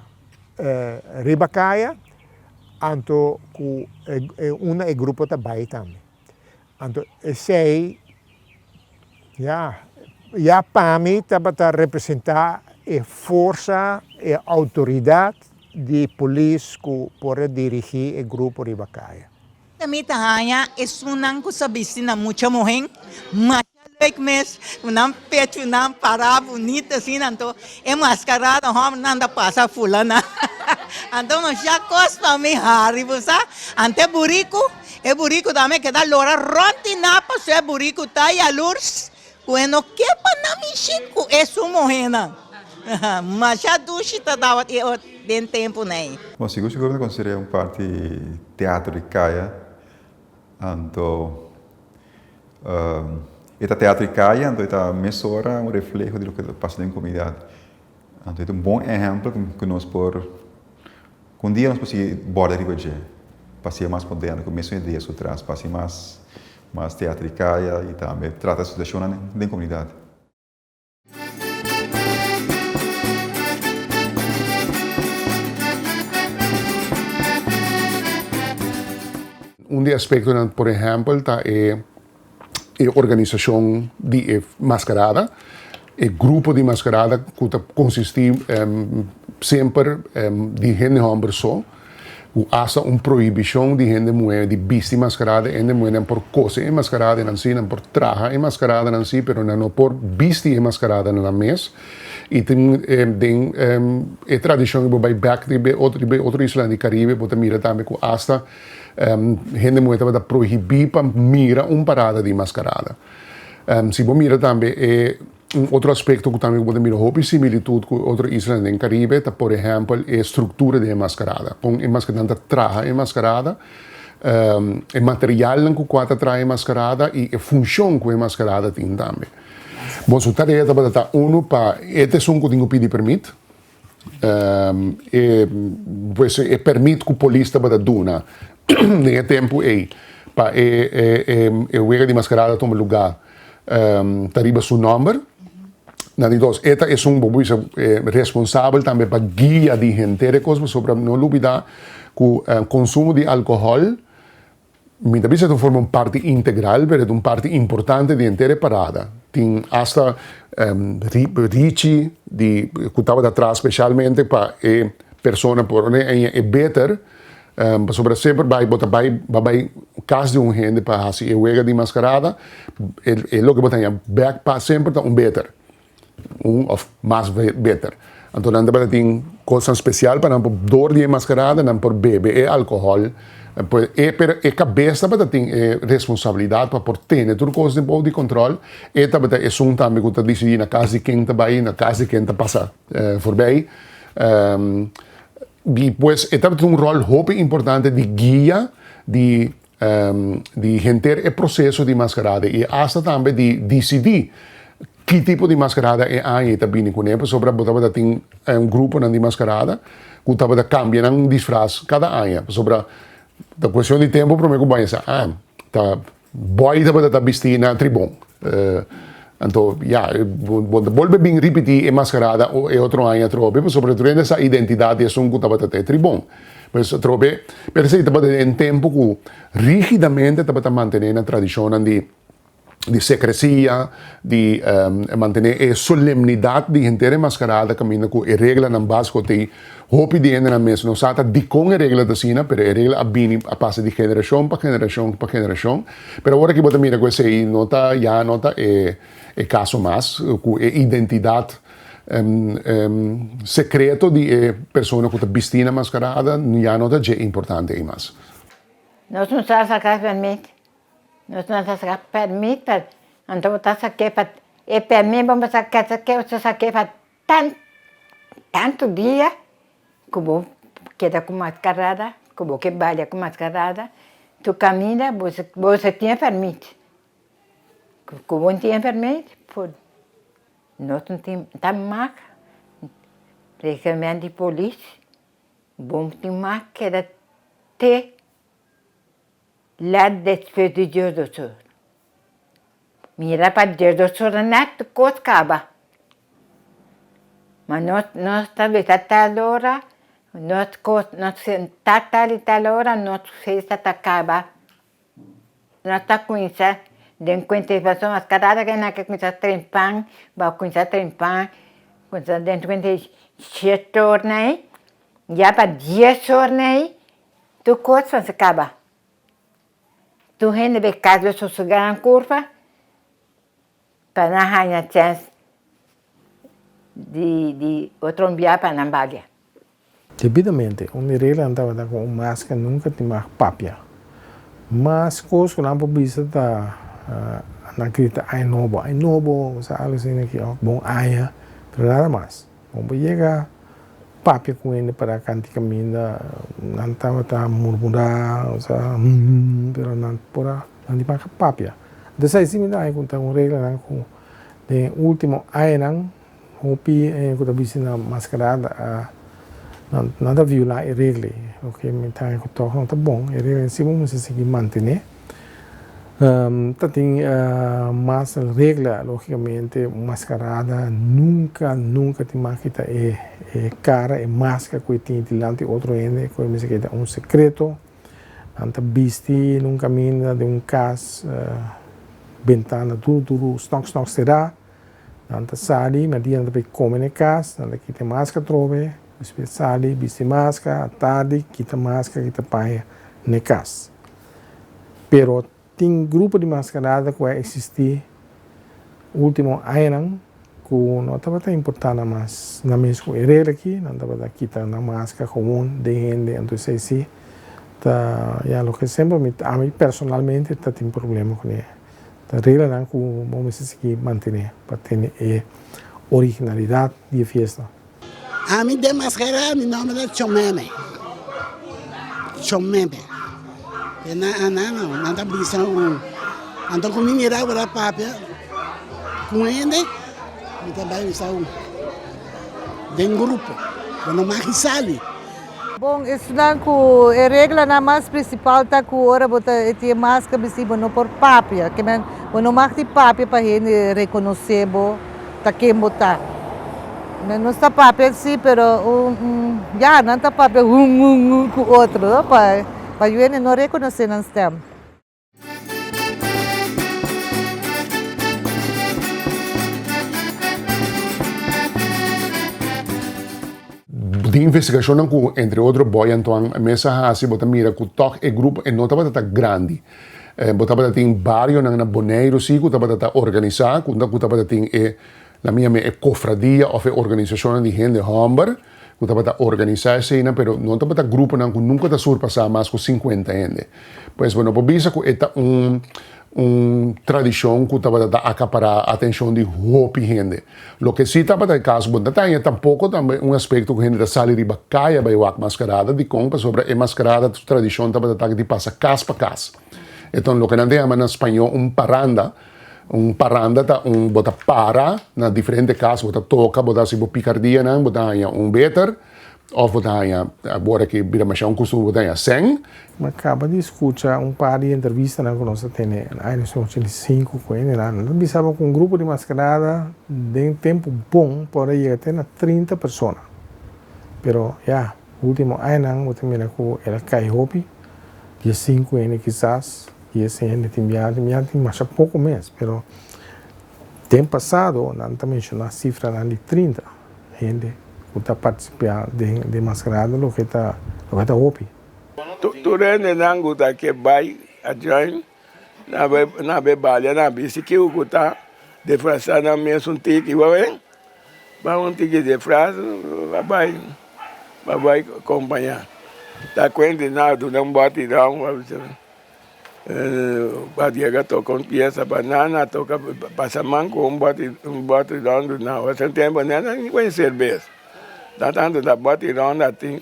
Speaker 8: riba kaya, anto ku unda e grupo ta bai tambe. Anto esei ya, ya pa mi tabata representá e forsa, e outoridat di polis ku por a dirigí e grupo riba kaya.
Speaker 18: Mi ta haña esunnan ku sa bisti na mucha muhé masha leuk mes, ku nan pechunan pará bunita asina, anto e maskarada hòmbernan ta pasa fula nan. Anto masha kos pa mi hari, bo sa. Anto e buriku, e buriku tambe keda lora rònt di nan pasobra e buriku ta yalurs ku e no ke pa nan mishi ku esun muhénan. Masha dushi ta tabata e den tempunan ei.
Speaker 19: Bon, sigur sigur mi ta konsider'é un parti teatro di kaya, anto e ta teatro di kaya, anto e ta mesora un refleho di loke ta pasa den komunidat. Anto e ta un bon ehèmpel ku nos por, ku un dia nos por sigui bòrda riba dje, pa hasié mas moderno, ku mesun idea su tras, pa hasi mas mas teatro di kaya i tambe trata situashonnan den komunidat.
Speaker 9: Un di e aspektonan, por ehèmpel, ta e e organisashon di e maskarada, e grupo di maskarada ku ta konsistí semper di hende hòmber so, ku asta un prohibishon di hende muhé di bisti maskarada, hende muhénan por kose e maskaradanan sí, nan por traha e maskaradanan sí, pero nan no por bisti e maskaradanan nan mes. I tin den e tradishon ku bo bai bèk riba e otro riba e otro islanan di Karibe bo ta mira tambe ku asta hende muhé tabata prohibí pa mira un parada di maskarada. Si bo mira tambe e un otro aspekto ku tambe bo ta mira hopi similitut ku otro islanan den Karibe ta por ehèmpel e struktura di e maskarada. Kon e maskaranan ta traha e maskarada, e materialnan ku kua ta traha e maskarada i e funshon ku e maskarada tin tambe. Bon, su tarea tabata ta unu pa e ta esun ku tin ku pidi permit. E pues e permit ku polis tabata duna den e tempu ei pa e e wega di maskarada tuma lugá ta riba su nòmber. Na di dos, e ta esun bo por bisa responsabel tambe pa guia di henter e kos pasobra no lubida ku konsumo di alkohòl Mi ta bisa ta forma un parti integral, pero ta un parti importante di henter e parada. Tin asta richi di ku tabata tras spesialmente pa e persona por haña e beter, pasobra semper bai bo ta bai bo a bai kas di un hende pa hasi e wega di maskarada, e loke bo ta haña bèk pa semper ta un beter. Un of mas beter. Anto nan tabata tin kosnan spesial pa nan por dor di e maskarada nan por bebe e alkohòl. Pues e pero e kabes tabata tin e responsabilidat pa por tene tur kos den bou di kontròl. E tabata esun tambe ku ta disidí na kas di ken ta bai, na kas di ken ta pasa forbei. I pues e tabata un ròl hopi importante di guia di di henter e proseso di maskarada i asta tambe di disidí ki tipo di maskarada e aña ei ta bini kuné pasobra bo tabata tin un gruponan di maskarada ku tabata kambia nan disfras kada aña pasobra ta kuestion di tempu promé ku bo aña sa ah ta bòi tabata ta bistí na tribon anto ya bo ta bolbe bin ripití e maskarada e otro aña atrobe pasobra tur hende sa identidat di esun ku tabata ta e tribon. Pues atrobe, pero esei tabata den tempu ku rígidamente tabata mantené nan tradishonnan di di sekresia, di mantené e solemnidat di henter e maskarada kaminda ku e reglanan básiko t'ei. Hopi di hendenan mes no sa ta dikon e regla ta asina, pero e regla a bini a pasa di generashon pa generashon pa generashon. Pero awor aki bo ta mira ku esei no ta ya no ta e e kaso mas, ku e identidat Sekreto di e persona ku ta bisti na maskarada ya no ta dje importante ei mas.
Speaker 13: Nos no sa saka pèrmit, nos no sa saka pèrmit pa, anto bo ta sak'é pa e pèrmit bo ta saka sak'é bo ta sak'é pa tantu. Tantu dia ku bo keda ku maskarada, ku bo ke balia ku maskarada, tur kaminda bo bo sa tin e pèrmit. Ku bo no tin e pèrmit por no tin ta mak reglement di polis bo tin mak keda te lat despues di diesdos ora. Mira pa diesdos ora nèt tur kos kaba. Ma nos nos ta bisa tal ora, nos kos nos ta tal i tal ora nos fiesta ta kaba. Nos ta kuminsá den kuenta i pasobra maskarada ke nan ke kuminsá trempan, bo a kuminsá trempan, kuminsá den kuenta i shete ora ei, ya pa dies ora ei tur kos a kaba. Tur hende bay kas lo sosegá nan kurpa pa nan haña chèns di di otro bia pa nan balia.
Speaker 3: Debidamente, un di reglanan tabata ku un maska nunka tin mag papia. Mas kos ku nan por bisa ta nan grita aña nobo, aña nobo, osea algu asina ki òf bon aña, pero nada mas. Bo por yega papia ku hende para kanti kaminda, nan tabata murmurá, osea hum, pero nan por a, nan di maka papia. Entonces ai si mi ta haña ku ta un reglanan ku den e último añanan hopi hende ku ta bisti na maskarada a nan nan ta violá e regla ei. Loke mi ta haña ku tòg no ta bon, e regla en si bo mester sigui mantené. Ta tin mas regla logicamente un mascarada nunca nunca tin mag kita e cara e masca cu e tin dilanti otro hende cu e mester keda un secreto nan ta bisti na un caminda den un cas bentana duro duro snok snok cera nan ta sali merdia nan ta bay come na e cas nan ta kita e masca atrobe despues sali bisti masca atardi kita masca kita paña na e cas. Pero tin grupo di mascarada cu a existi ultimo añanan cu no tabata importa nan mas nan mes cu e regla aki, nan tabata kita nan masca gewoon den hende, anto esey si ta ya loke semper mi ami personalmente ta tin problema cune. Ta reglanan cu bo mester sigui mantene pa tene e originalidad di e fiesta.
Speaker 20: Ami den mascarada mi nomber ta Chomeme, Chomeme. E nan a nan no, nan ta bisa un. Anto ku mi mira ku ta papia ku hende, mi ta bai bisa un den grupo, bo no mag sali.
Speaker 15: Bon, esnan ku e reglanan mas prinsipal ta ku ora bo ta tin e maska bisti bo no por papia, ke men bo no mag di papia pa hende rekonosé bo ta ken bo ta. Nos ta papia si pero un ya nan ta papia hun hun hun ku otro no pa pa yu hende no rekonosé nan stèm.
Speaker 9: Den investigashonnan ku entre otro Boy Antoine mes a hasi bo ta mira ku tòg e grupo e no tabata ta grandi. Bo tabata tin barionan na Boneiru si ku tabata ta organisá ku tabata tin e Na mi yam'é e kofradia òf e organisashonnan di hende hòmber ku tabata organisá eseinan, pero no tabata gruponan ku nunka ta surpasá mas ku sinkuenta hende. Pues bo no por bisa ku e ta un un tradishon ku tabata ta akapará atenshon di hopi hende. Loke sí tabata e kaso, bo no ta haña tampoko tambe un aspekto ku hende ta sali riba kaya bai wak maskarada. Dikon? Pasobra e maskarada su tradishon tabata ta di pasa kas pa kas. Enton loke nan ta yama na spañó un paranda. Un paranda ta un bo ta para na diferente kas, bo ta toka, bo ta hasi bo pikardianan, bo ta haña un beter òf bo ta haña, awor aki bira masha un kustumber bo ta haña sèn.
Speaker 3: Mi a kaba di skucha un par di entrevistanan ku nos a tene na aña 1985 ku hendenan. Nan ta bisa bo ku un grupo di maskerada den tempu bon por a yega te na 30 persona. Pero ya, ultimo añanan bo ta mira ku el a kai hopi, diesinku hende kisas. I ese hende tin biaha, tin biaha tin masha poko mes, pero den pasado nan ta menshoná sifranan di 30 hende ku ta partisipá den den maskerada loke ta loke ta hopi.
Speaker 14: Tur hendenan ku ta ke bai a join nan bai nan bai balia nan bisti kico ku ta disfrasá nan mes un tiki bo wen bai un tiki disfras a bai a bai kompañá ta kuenta nan a duna un bòti ròm. Pa yega toka un piesa pa nan a toka pasa man ku un bòti un bòti ròndu nan ora esei tempu nan no tin serbes. Ta tantu ta bati ronda tin.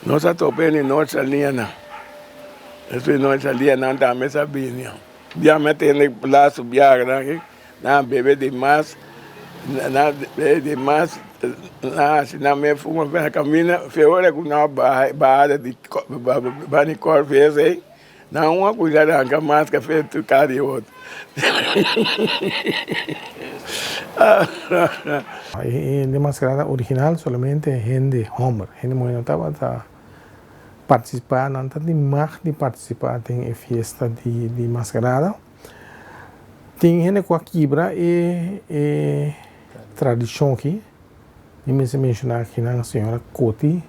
Speaker 14: Nos a topa ni nos salianan. Despues nos salianan tambe sa bini. Bia mi a tende lastu biaha aki, nan a bebe di mas, nan a bebe di mas, nan a hasi nan mes fuma na kaminda. Fe ora ku nan a baha e bahada di bani kòrfi esei, nan un a kuminsá ranka maska fe tur kara di otro.
Speaker 3: E maskerada original solamente hende hòmber, hende muhé no tabata partisipá, nan ta tin mag di partisipá den e fiesta di maskerada. Tin hende ku a kibra e e tradishon aki, mi mester menshoná aki nan señora Coti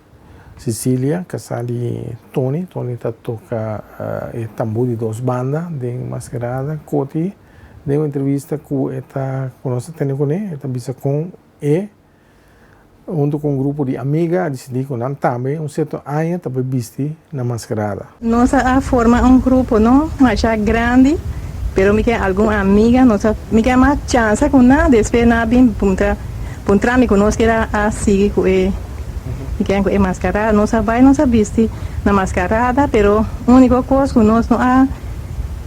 Speaker 3: Cecilia, kasá di Tony, Tony ta toka e tambú di dos banda den maskerada. Coti den un entrevista ku e ta ku nos ta tene kuné e ta bisa kon e Hunto cu un grupo di amiga a dicidi cu nan tambe un cierto aña ta bay bisti na mascarada.
Speaker 21: Nos a forma un grupo no masha grandi, pero mi ken algun amiga, nos a mi ken mas chansa cu nan, despues nan a bin puntra puntra mi cu nos kier a sigui cu e mi ken cu e mascarada, nos a bay nos a bisti na mascarada, pero unico cos cu nos no a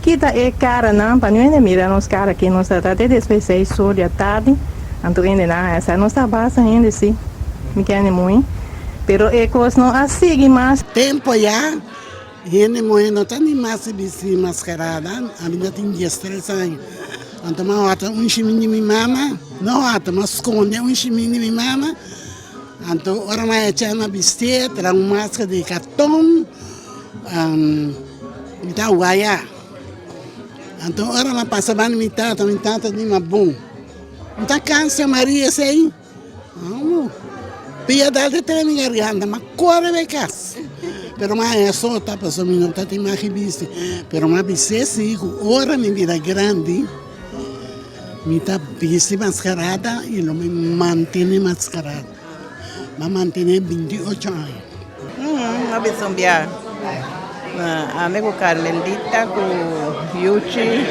Speaker 21: kita e caranan pa no hende mira nos cara ken nos ta ta te despues seis or di atardi. Anto hende nan a hesa nos ta basta hende si, mi kende muhe, pero e kos no a sigui mas.
Speaker 20: Tempo ya, hende muhe no ta ni mas bisti mascarada, ami ta tin diestres aña, anto mi a wata un shimin di mi mama, no wata, mi a sconde un shimin di mi mama, anto ora mi a echa mi a bistié, traha un mascara di carton, mi ta waya, anto ora mi a pasa banda mi tata, mi tata di mi a bon. N ta cansa Maria esey? Amo. Pia dal de tene mi garganta, ma core bay cas. Pero ma haña sota pasobra mi no ta tin magi bisti. Pero m'a bis'é si cu ora mi bira grandi mi ta bisti mascarada y lo mi mantene mascarada. M'a mantene 28 aña.
Speaker 22: M'a bisa un bia ami ku Carmelita ku Yuchi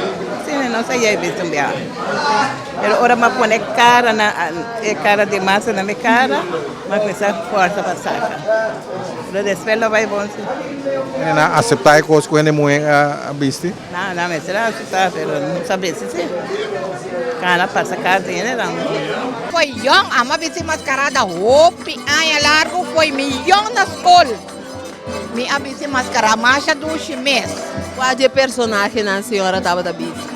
Speaker 22: si nos a yei bisa un bia pero ora m'a pone kara na e kara di masa na mi kara m'a kuminsá forsa pa saka pero despues lo bai bon si.
Speaker 16: Nan a aseptá e kos ku hende muhé a bisti?
Speaker 22: Nan nan mester a aseptá pero no sa bisti si kana pasa kas di hende nan.
Speaker 23: Foi yong amo a bisti mascarada hopi aña largo foi mi yong na skol mi a bisti mascara masha dushi mes.
Speaker 24: Kua di e personahenan señora tabata bisti?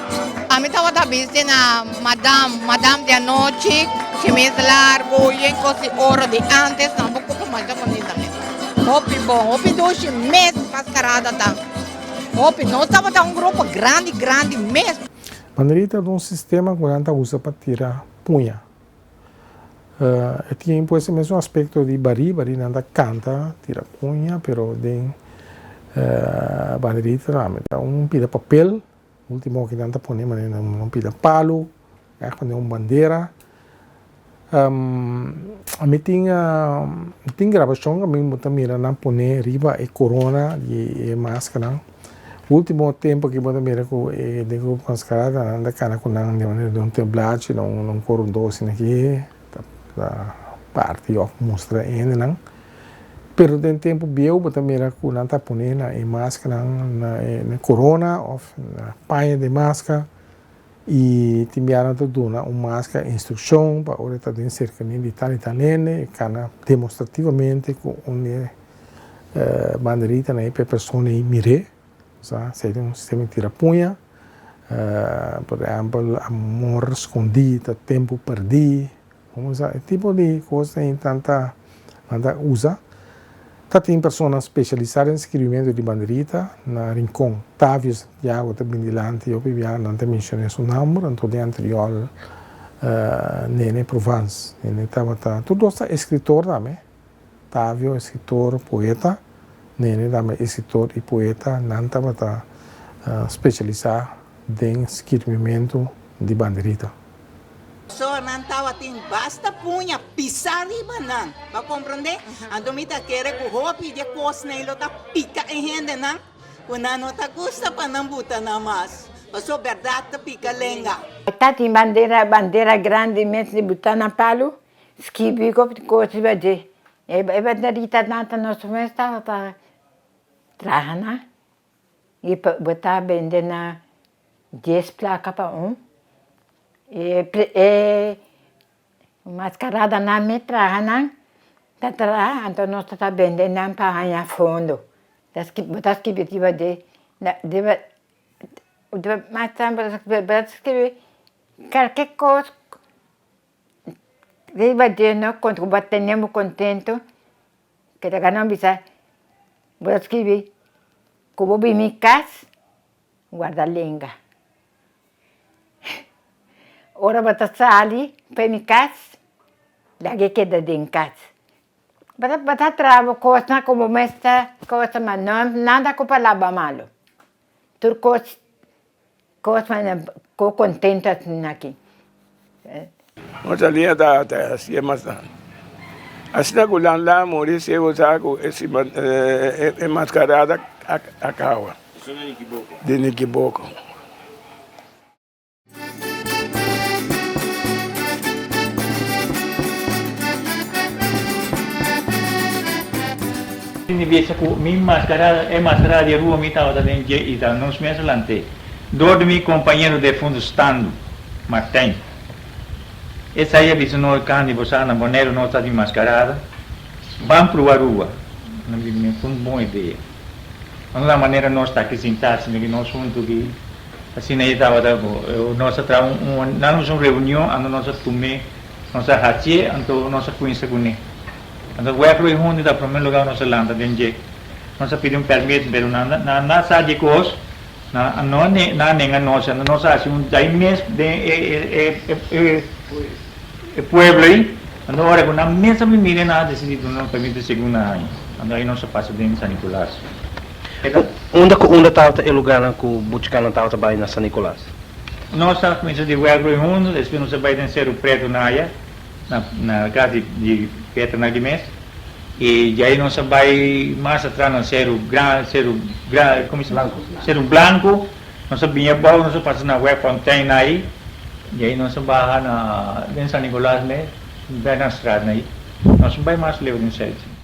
Speaker 23: Ami tabata bisti na madam, madam di anochi, shimis largo, yen kos di oro di antes, nan bo kupu masha bonita mes. Hopi bon, hopi dushi mes mascarada ta. Hopi, nos tabata un grupo grandi grandi mes.
Speaker 3: Banderita ta un sistema ku nan ta usa pa tira puña. E tin pues e mesun aspekto di barí, barí nan ta kanta tira puña, pero den banderita tambe ta un pida papel, ultimo ki nan ta pone manera un pida palu, ègt manera un bandera. Mi tin mi tin grabashon ku mi ta mira nan pone riba e korona di e maskanan. Ultimo tempu aki bo ta mira ku e den grupo maskarada nan ta kana ku nan di manera di un teblachi na un korondó asina aki ta parti òf mustra e hendenan. Pero den tempu bieu bo ta mira ku nan ta pone na e maskanan na e korona òf na paña di maska. I tin bia nan ta duna un maska instrukshon pa ora e ta den serkania di tal i tal hende, e kana demostrativamente ku un di e banderitanan ei pa e persona ei mir'é. Sa, esei ta un sistema di tira puña. Por ehèmpel, amor skondí ta tempu pèrdí. Sa, e tipo di kosnan ei nan ta nan ta usa. Ta tin persona spesialisá den skribimentu di banderita na Rincon. Tavio Santiago ta bin dilanti hopi bia nan ta menshoné su nomber, anto den anterior Nene Provence. Nene tabata, tur dos ta eskritor tambe. Tavio eskritor, poeta, Nene tambe eskritor i poeta. Nan tabata spesialisá den skirbimentu di banderita.
Speaker 18: So nan tabatin basta puña pisá riba nan, bo a komprondé? Anto mi ta kere ku hopi di e kosnan ei lo ta pika e hendenan ku nan no ta gusta pa nan buta nan mas, pasobra bèrdat ta pika lenga.
Speaker 13: Ta tin bandera, bandera grandi mes di buta na palu. skibi kos riba dje. E banderita nan ta nos mes tabata traha nan i bo ta bende nan dies plaka pa un. E maskarada nan mi traha nan ta traha anto nos ta bende nan pa haña fondo. Bo ta skibi riba dje mas tantu bo ta skibi kalke kos riba dje no ku bo a tene bo kontentu ke ta gana bisa bo ta skibi ku bo bini kas guarda lenga ora bo ta sali pa mi kas laga e keda den kas bo ta traha bo kosnan ku bo mester kos ma no nada ku palabra malo tur kos Kos manera ku kontento asina aki.
Speaker 1: Nos alia ta hasié mas tantu. Asina ku lan lan muri si bo sa ku e maskarada a kawa. Di Nikiboko.
Speaker 11: Mi bisa ku mi maskarada, e maskarada di rua mi tabata den dje i ta nos mes lant'é. Dor di mi kompañero defuntu Stando Martijn. Esei a bisa nos, Candy, bo sa na Boneiru nos ta di maskarada, ban pruba rua. Mi a bisa, mi un bon idea. Unda manera nos ta aki sintá asina ki nos huntu ki. Asina e tabata ku nos a traha un nan nos un reunion anto nos a tum'é nos a hacié anto nos a cuminsa cuné. Anto wèk lo e hunde ta prome lugar nos a lanta den dje. Nos a pidi un permit pero nan nan a sa dje cos nan no nan a nenga nos anto nos a haci un dai mes den e e e e pueblo ei anto ora cu nan mes a bin mira nan a decidi duna nos permit e segunda aña anto ai nos a pasa den San Nicolas.
Speaker 17: Unda ku unda tabata e lugánan ku buchkanan tabata bai na San Nicolas?
Speaker 11: Nos a kuminsá di wèk roi hundu, despues nos a bai den Seru Pretu na aya, na na kas di di Peter na Gimes, i djai nos a bai mas atras na Seru Gran Seru Gran komo se Blanku Seru Blanku, nos a bini abou, nos a pasa na wèk Fontein na ai, djai nos a baha na den San Nicolas mes, Bernardstraat na ai, nos a bai mas leu den Sèltje.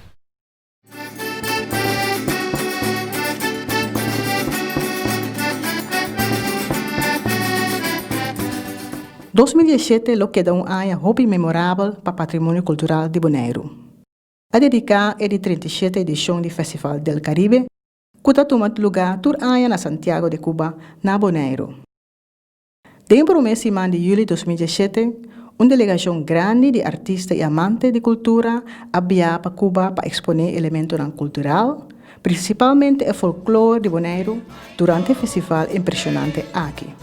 Speaker 21: 2017 lo keda un aña hopi memorabel pa patrimonio kultural di Boneiru. A dediká e di 37 edishon di Festival del Caribe ku ta tuma lugá tur aña na Santiago de Cuba na Boneiru. Den promé siman di yüli 2017, un delegashon grandi di artista i amante di kultura a biaha pa Cuba pa eksponé elementonan kultural, prinsipalmente e folklor di Boneiru, durante e festival impreshonante aki.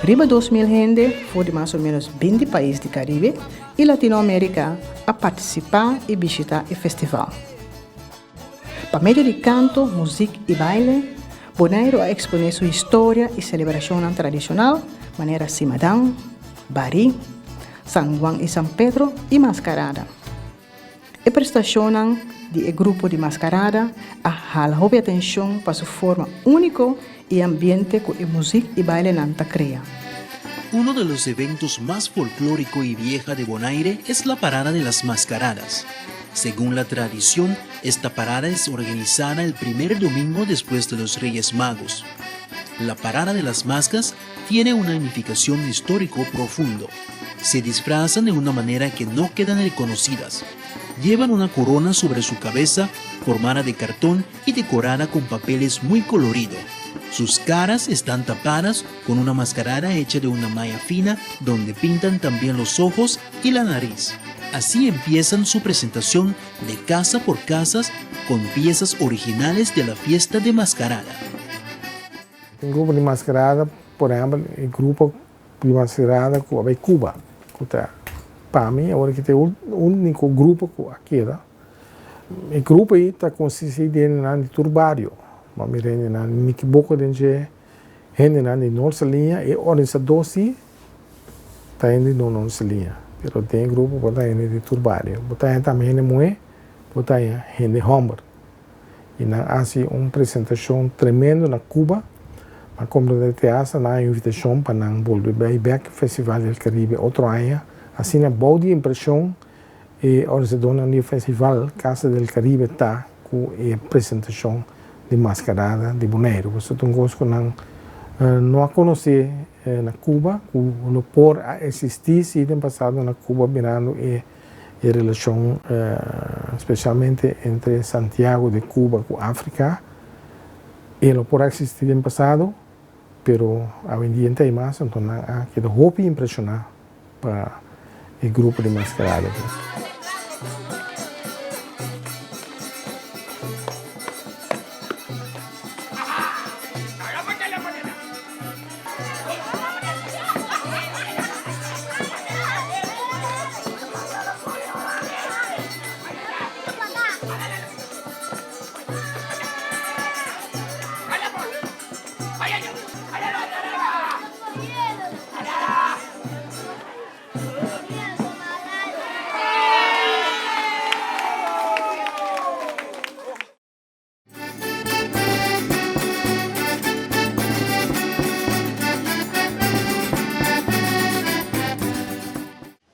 Speaker 21: Riba 2000 hende for di mas o ménos binti pais di Karibe i Latinoamérika a partisipá i bishitá e festival. Pa medio di kanto, muzik i baile, Boneiru a eksponé su historia i selebrashonnan tradishonal manera Simadan, Barí, San Juan i San Pedro i Maskarada. E prestashonnan di e grupo di Maskarada a hala hopi atenshon pa su forma úniko i ambiente ku e muzik i bailenan ta krea.
Speaker 2: Uno de los eventos mas folklóriko i vieja de Bonaire es la Parada de las Mascaradas. Según la tradición, esta parada es organizada el primer domingo después de los Reyes Magos. La Parada de las Mascas tiene una significación histórico profundo. Se disfrazan de una manera que no quedan reconocidas. Llevan una corona sobre su cabeza formada de cartón y decorada con papeles muy colorido. Sus caras están tapadas con una mascarada hecha de una malla fina donde pintan también los ojos y la nariz. Así empiezan su presentación de casa por casas con piezas originales de la fiesta de mascarada.
Speaker 3: Un grupo di mascarada, por ehempel, e grupo di mascarada cu a bay Cuba, cu ta pa mi awor aki ta e unico grupo cu a keda. E grupo ey ta consisti di hendenan di tur bario, bo a mira hendenan di Nikiboko den dje, hendenan di Noord Saliña, e organisador si ta hende di Noord Saliña, pero den e grupo bo ta hende di tur bario, bo ta haya tambe hende muhe, bo ta haya hende homber. I nan a hasi un presentashon tremendo na Cuba. A komprende te hasta nan a invitashon pa nan bolbe bai bek Festival del Caribe otro aña. Asina bou di impreshon e organisadónan di e festival Casa del Caribe ta ku e presentashon di Maskarada di Boneiru. Pasobra ta un kos ku nan no a konosé na Cuba, ku no por a eksistí si den pasado na Cuba mirando e relashon spesialmente entre Santiago de Cuba ku Afrika. E no por a eksistí den pasado, pero awendia e ta ei mas, anto nan a keda hopi impreshoná pa e grupo di mascarada aki.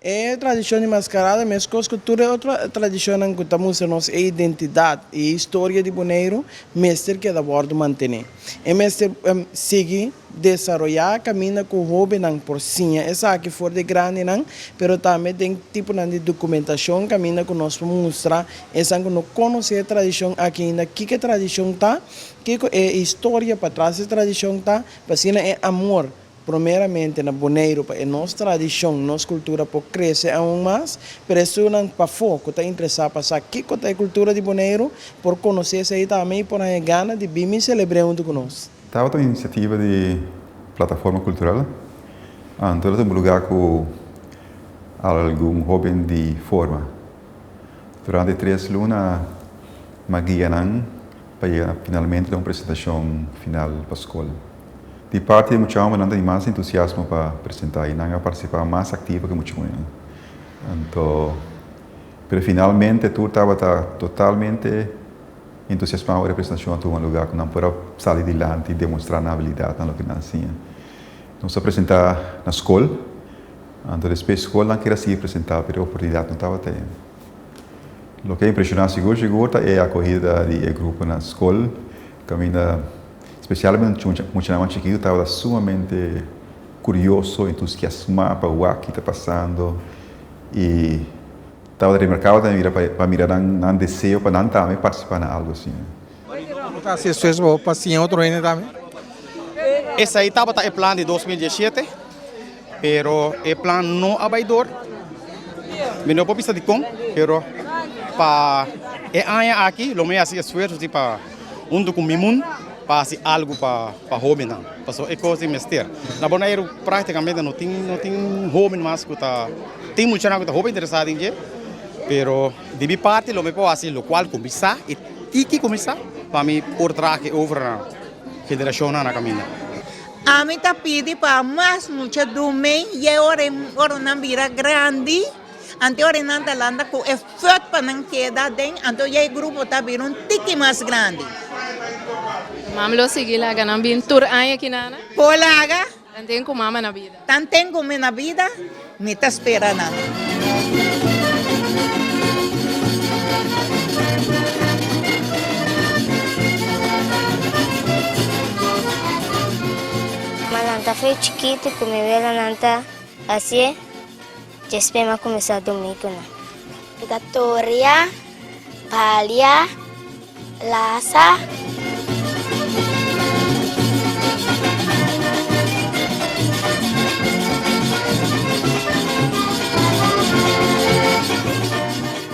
Speaker 4: E tradishon di maskarada meskos ku tur e otro tradishonnan ku ta mustra nos e identidat i e historia di Boneiru mester keda wòrdu mantené. E mester sigui desaroyá kaminda ku hóbennan por siña esaki for di grandinan, pero tambe den tiponan di dokumentashon kaminda ku nos por mustra esnan ku no konosé e tradishon aki ainda kiko e tradishon ta, kiko e historia patras di e tradishon ta, pa asina e amor Primeramente na Boneiru pa e nos tradishon, nos kultura por krese aun mas, pero esunnan pafó ku ta interesá pa sa kiko ta e kultura di Boneiru por konosé esei tambe i por haña gana di bini i selebr'é huntu ku nos.
Speaker 19: Tabata un inisiativa di Plataforma Kultural, anto ta un lugá ku algun hóben di forma. Durante tres luna m'a guia nan pa yega finalmente na un presentashon final pa skol. Di parti di mucha hombernan ta tin mas entusiasmo pa presenta y nan a participa mas activo ke mucha muhernan. Anto, pero finalmente tur tabata totalmente entusiasma ora e presentacion a tuma lugar cu nan por a sali dilanti y demostra nan habilidad, nan loke nan siña. Nos a presenta na scol, anto despues scol nan kier a sigui presenta pero e oportunidad no tabata ei. Loke a impresiona sigur sigur ta e acogida di e grupo na scol caminda. Spesialmente muchanan mas chikitu tabata sumamente kurioso, entusiasmá pa wak ki ta pasando i tabata remarkabel tambe mira pa mira nan deseo pa nan tambe partisipá na algu asina.
Speaker 5: Bo ta hasi esfuerso pa siña otro hende tambe?
Speaker 16: Esei tabata e plan di 2017, pero e plan no a bai dor. Mi no por bisa dikon, pero pa e aña aki lo mi hasi esfuerso si pa Huntu ku mi mun pa hasi algu pa pa hóbennan, pasobra e kos di mester. Na Boneiru práktikamente no tin no tin hóben mas ku ta tin muchanan ku ta hopi interesá den dje, pero di mi parti lo mi por hasi lokual ku mi sa i tiki ku mi sa pa mi por traha e over na generashonnan na kaminda.
Speaker 18: Ami ta pidi pa mas mucha dumei i e ora ora nan bira grandi. Anto ora nan ta lanta ku e fut pa nan keda aden, anto ya e grupo ta bira un tiki mas grandi.
Speaker 24: Mama lo sigui laga nan bin tur aña kinana?
Speaker 18: Por laga.
Speaker 24: Tanten ku mama na bida.
Speaker 18: Tanten ku mi na bida, mi ta spera nan.
Speaker 6: Ma nan ta fe chikitu ku mi wela nan ta hasié. Despues mi a kuminsá drumi ku nan. Mi ta toria, balia, lasa.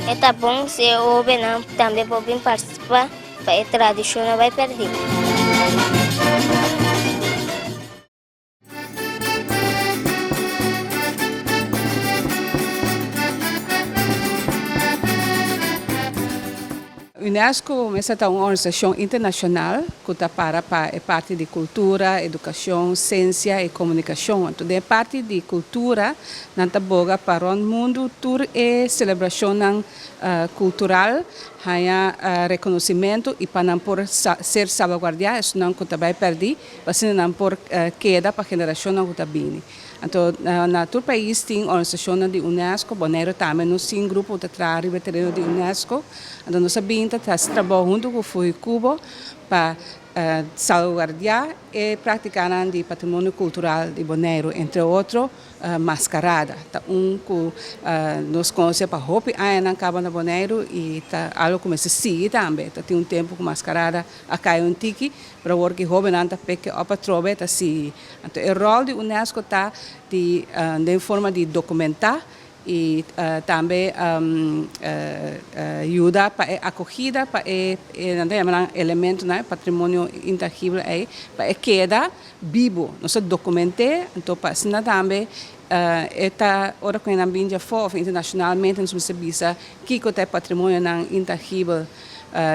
Speaker 6: E ta bon si e hóbennan tambe por bin partisipá pa e tradishon no bai pèrdí.
Speaker 7: Unesco mester ta un organisashon internashonal ku ta para pa e parti di kultura, edukashon, siensia i komunikashon. Anto den e parti di kultura nan ta boga pa rònt mundu tur e selebrashonnan kultural haña rekonosimentu i pa nan por ser salbaguardiá, esunnan ku ta bai pèrdí. Pa asina nan por keda pa generashonnan ku ta bini. Anto na tur pais tin organisashonnan di UNESCO, Boneiru tambe nos tin grupo ku ta traha riba e tereno di UNESCO. Anto nos a bin ta hasi trabou huntu ku Fuhikubo pa salvaguardiá e práktikanan di patrimonio kultural di Boneiru, entre otro maskarada. Ta un ku nos konosé pa hopi añanan kaba na Boneiru i ta algu ku mester sigui tambe. Ta tin un tempu ku maskarada a kai un tiki, pero awor ki hóbennan ta peke òp atrobe ta sigui. Anto e ròl di UNESCO ta di den forma di dokumentá i tambe yuda pa e akogida pa e nan ta yama nan elementonan, e patrimonio intangibel ei, pa e keda bibu. Nos ta dokument'é, anto pa asina tambe e ta ora ku nan bin djafó òf internashonalmente nos mester bisa kiko ta e patrimonionan intangibel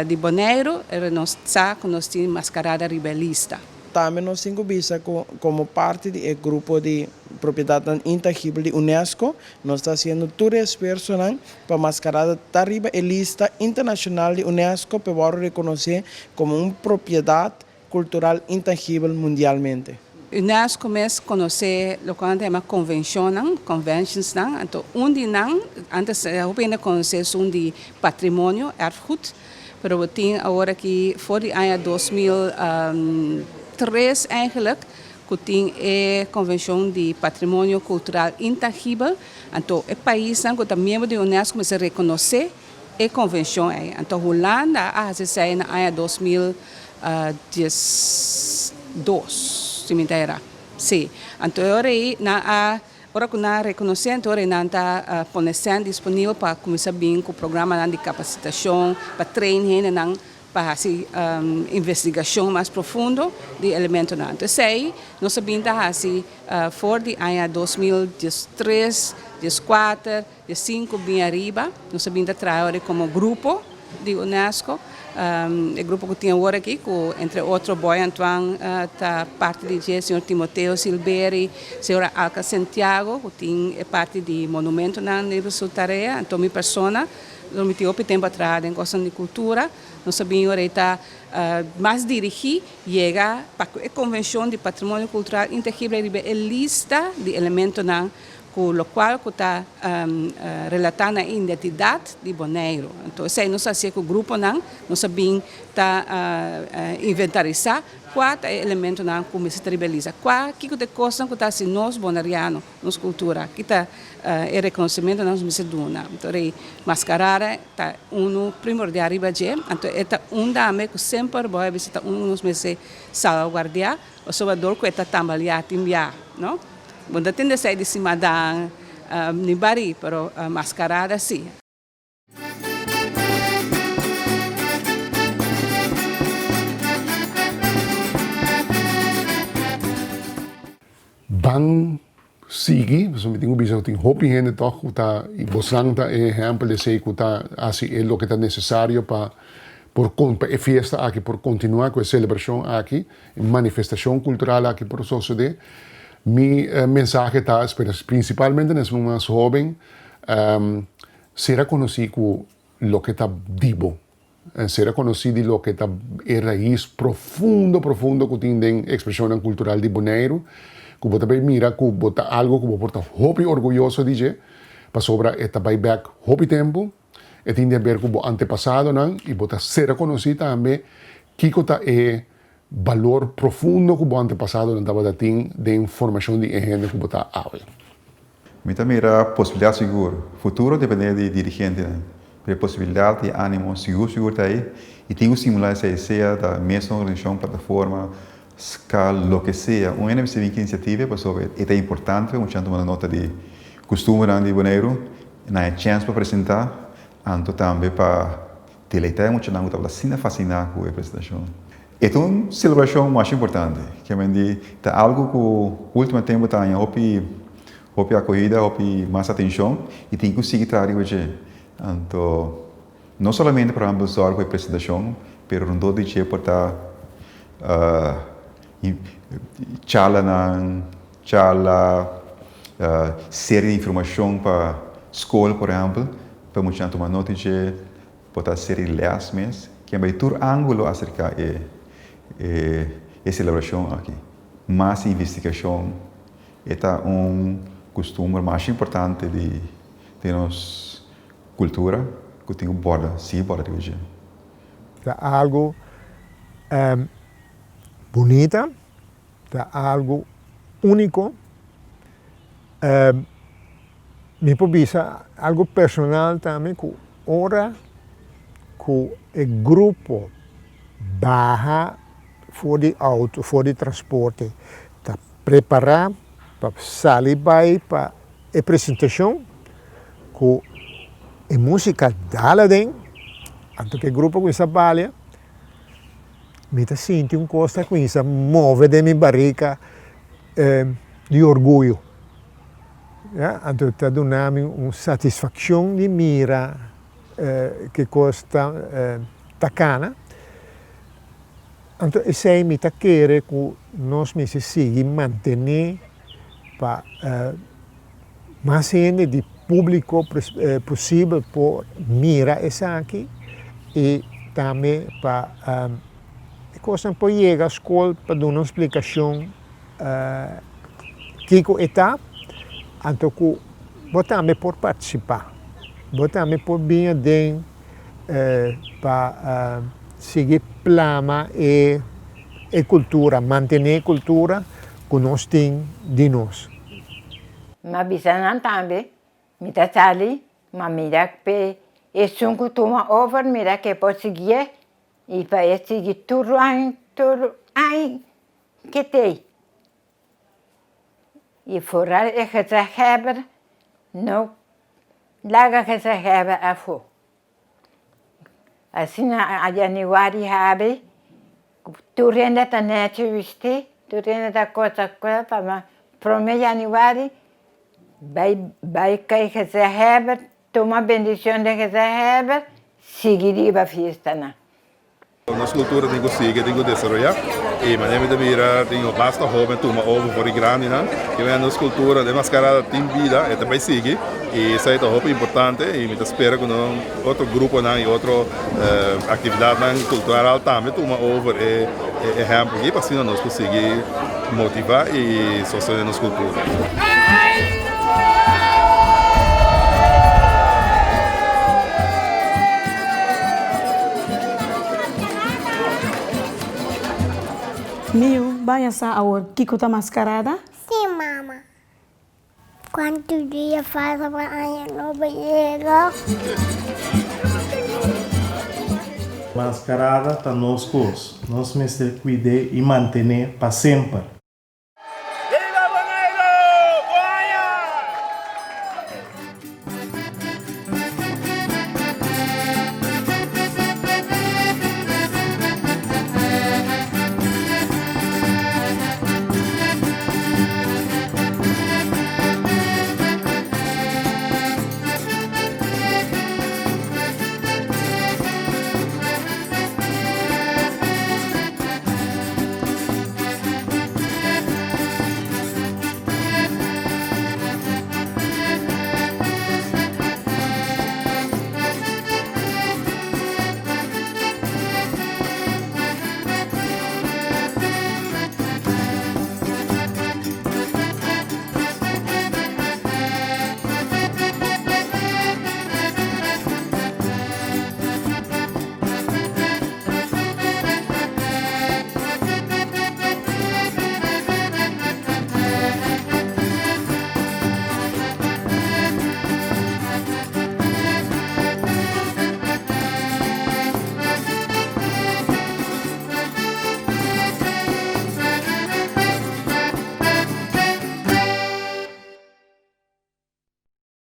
Speaker 7: di Boneiru, nos sa ku nos tin maskarada riba e lista.
Speaker 4: Tambe nos tin ku bisa ku komo parti di e grupo di propiedatnan intangibel di unesco, nos ta hasiendo tur e esfuersonan pa Maskarada ta riba e lista internashonal di unesco pa e wòrdu rekonosé komo un propiedat kultural intangibel mundialmente.
Speaker 7: Unesco mes konosé loke nan ta yama konvenshonnan, conventionsnan, anto un di nan, antes hopi hende konosé esun di patrimonio, erfgoed, Pero bo tin awor aki for di aña 2003 eigenlijk ku tin e Konvenshon di Patrimonio Kultural Intangibel. Anto e paisnan ku ta miembro di unesco mester rekonosé e konvenshon ei. Anto Hulanda a hasi esei na aña 2012, si mi ta era. Sí. Anto e ora ei nan a. Ora ku nan rekonosé anto ora nan ta pone sèn disponibel pa kuminsá bin ku programanan di kapasitashon pa train hendenan pa hasi investigashon mas profundo di elementonan. Anto esei nos a bin ta hasi for di aña 2013, dieskuater, diesinku bin ariba nos a bin ta traha ora komo grupo. di unesco, e grupo ku tin awor aki ku entre otro Boy Antoine ta parti di dje, señor Timoteo Silberi, señora Alka Sentiago ku tin e parti di monumentonan riba su tarea, anto mi persona lo mi tin hopi tempu a traha den kosnan di kultura, nos a bin ora e ta mas dirigí yega pa ku e konvenshon di patrimonio kultural intangible riba e lista di elementonan ku lokual ku ta relatá na e identidat di Boneiru. Anto esei nos a hasié ku gruponan, nos a bin ta inventarisá kua ta e elementonan ku mester ta riba e lista, kua kiko ta e kosnan ku ta hasi nos boneriano, nos kultura, ki ta e rekonosementonan nos mester duna. Anto rei maskarada ta unu primordial riba dje, anto e ta un dame ku semper bo a bisa ta unu ku nos mester salvaguardiá. Pasobra dor ku e ta tambaleá tin bia, no? Bo no ta tende esei di simadan ni barí, pero maskarada sí.
Speaker 9: Ban sigui, pasobra mi tin ku bisa ku tin hopi hende tòg ku ta, i bosnan ta e ehèmpel di esei ku ta hasi e loke ta nesesario pa por pa e fiesta aki por kontinuá ku e selebrashon aki, e manifestashon kultural aki por sosodé. Mi mensahe ta prinsipalmente na esnan mas hóben, sera konosí ku loke ta di bo. Sera konosí di loke ta e rais profundo profundo ku tin den ekspreshonnan kultural di Boneiru, ku bo ta bai mira ku bo ta algu ku bo por ta hopi orguyoso di dje, pasobra e ta bai bèk hopi tempu, e tin di haber ku bo antepasadonan i bo ta sera konosí tambe kiko ta e balor profundo ku bo antepasadonan tabata tin den formashon di e hende ku bo ta awe.
Speaker 19: Mi ta mira posibilidat sigur. Futuro depende di dirigentenan, pero e posibilidat i animo sigur sigur ta ei i tin ku stimulá esei, sea ta mesun organisashon, plataforma, skal, loke sea. Un hende mester bin ku inisiativa pasobra e ta importante pa muchanan tuma nota di kustumbernan di Boneiru, nan e chèns pa presentá, anto tambe pa deleitá e muchanan ku tabata asina fasiná ku e presentashon. E ta un selebrashon masha importante, ke men di ta algu ku ultimo tempu ta haña hopi hopi akohida, hopi mas atenshon i tin ku sigui traha riba dje. Anto no solamente por ehèmpel sòru pa e presentashon, pero rondó di dje por ta charlanan, charla, serie di informashon pa skol por ehèmpel, pa muchanan tuma nota di dje. Por ta seri lès mes, ken bai tur ángulo aserká e e selebrashon aki. Mas investigashon. E ta un kustumber masha importante di di nos kultura ku tin ku borda, sigui borda riba dje.
Speaker 8: Ta algu bunita, ta algu úniko. Mi por bisa algu personal tambe ku ora ku e grupo baha for di outo, for di transporte, ta prepará pa sali bai pa e presentashon ku e músika dal aden, anto ku e grupo kuminsá balia, mi ta sinti un kos ta kuminsá move den mi barika di orguyo. Ya, anto ta duna mi un satisfakshon di mira ke kos ta ta kana. Anto esei mi ta kere ku nos mester sigui mantené pa mas hende di públiko posibel por mira esaki i tambe pa e kosnan por yega skol pa duna un splikashon kiko e ta, anto ku bo tambe por partisipá, bo tambe por bin aden pa sigui plama e kultura, mantené e kultura ku nos tin di nos.
Speaker 13: Mi a bisa nan tambe, mi ta sali, ma mira p'e esun ku tuma over, mira ke por siguié, i pa e sigui tur aña, tur aña ke t'ei. I foral e gezaghèber no laga gezaghèber afó. Asina a yanüari habri, tur hende ta nèchi bistí, tur hende ta kosa kosa pa promé yanüari bai bai kai gezaghèber, tuma bendishon di gezaghèber, sigui riba fiestanan.
Speaker 10: Nos kultura tin ku sigui, tin ku desaroyá i manera mi ta mira tin basta hóben tuma over for di grandinan. Ke manera nos kultura den maskarada tin bida, e ta bai sigui i esei ta hopi importante i mi ta spera ku no otro gruponan i otro aktividatnan kultural tambe tuma over e ehèmpel aki pa asina nos por sigui motivá i sostené nos kultura.
Speaker 12: Miu, baña sa awor kiko ta maskarada?
Speaker 6: Sí, mama. Kuantu dia falta pa aña nobo yega?
Speaker 15: Maskarada ta nos kos. Nos mester kuid'é i manten'é pa semper.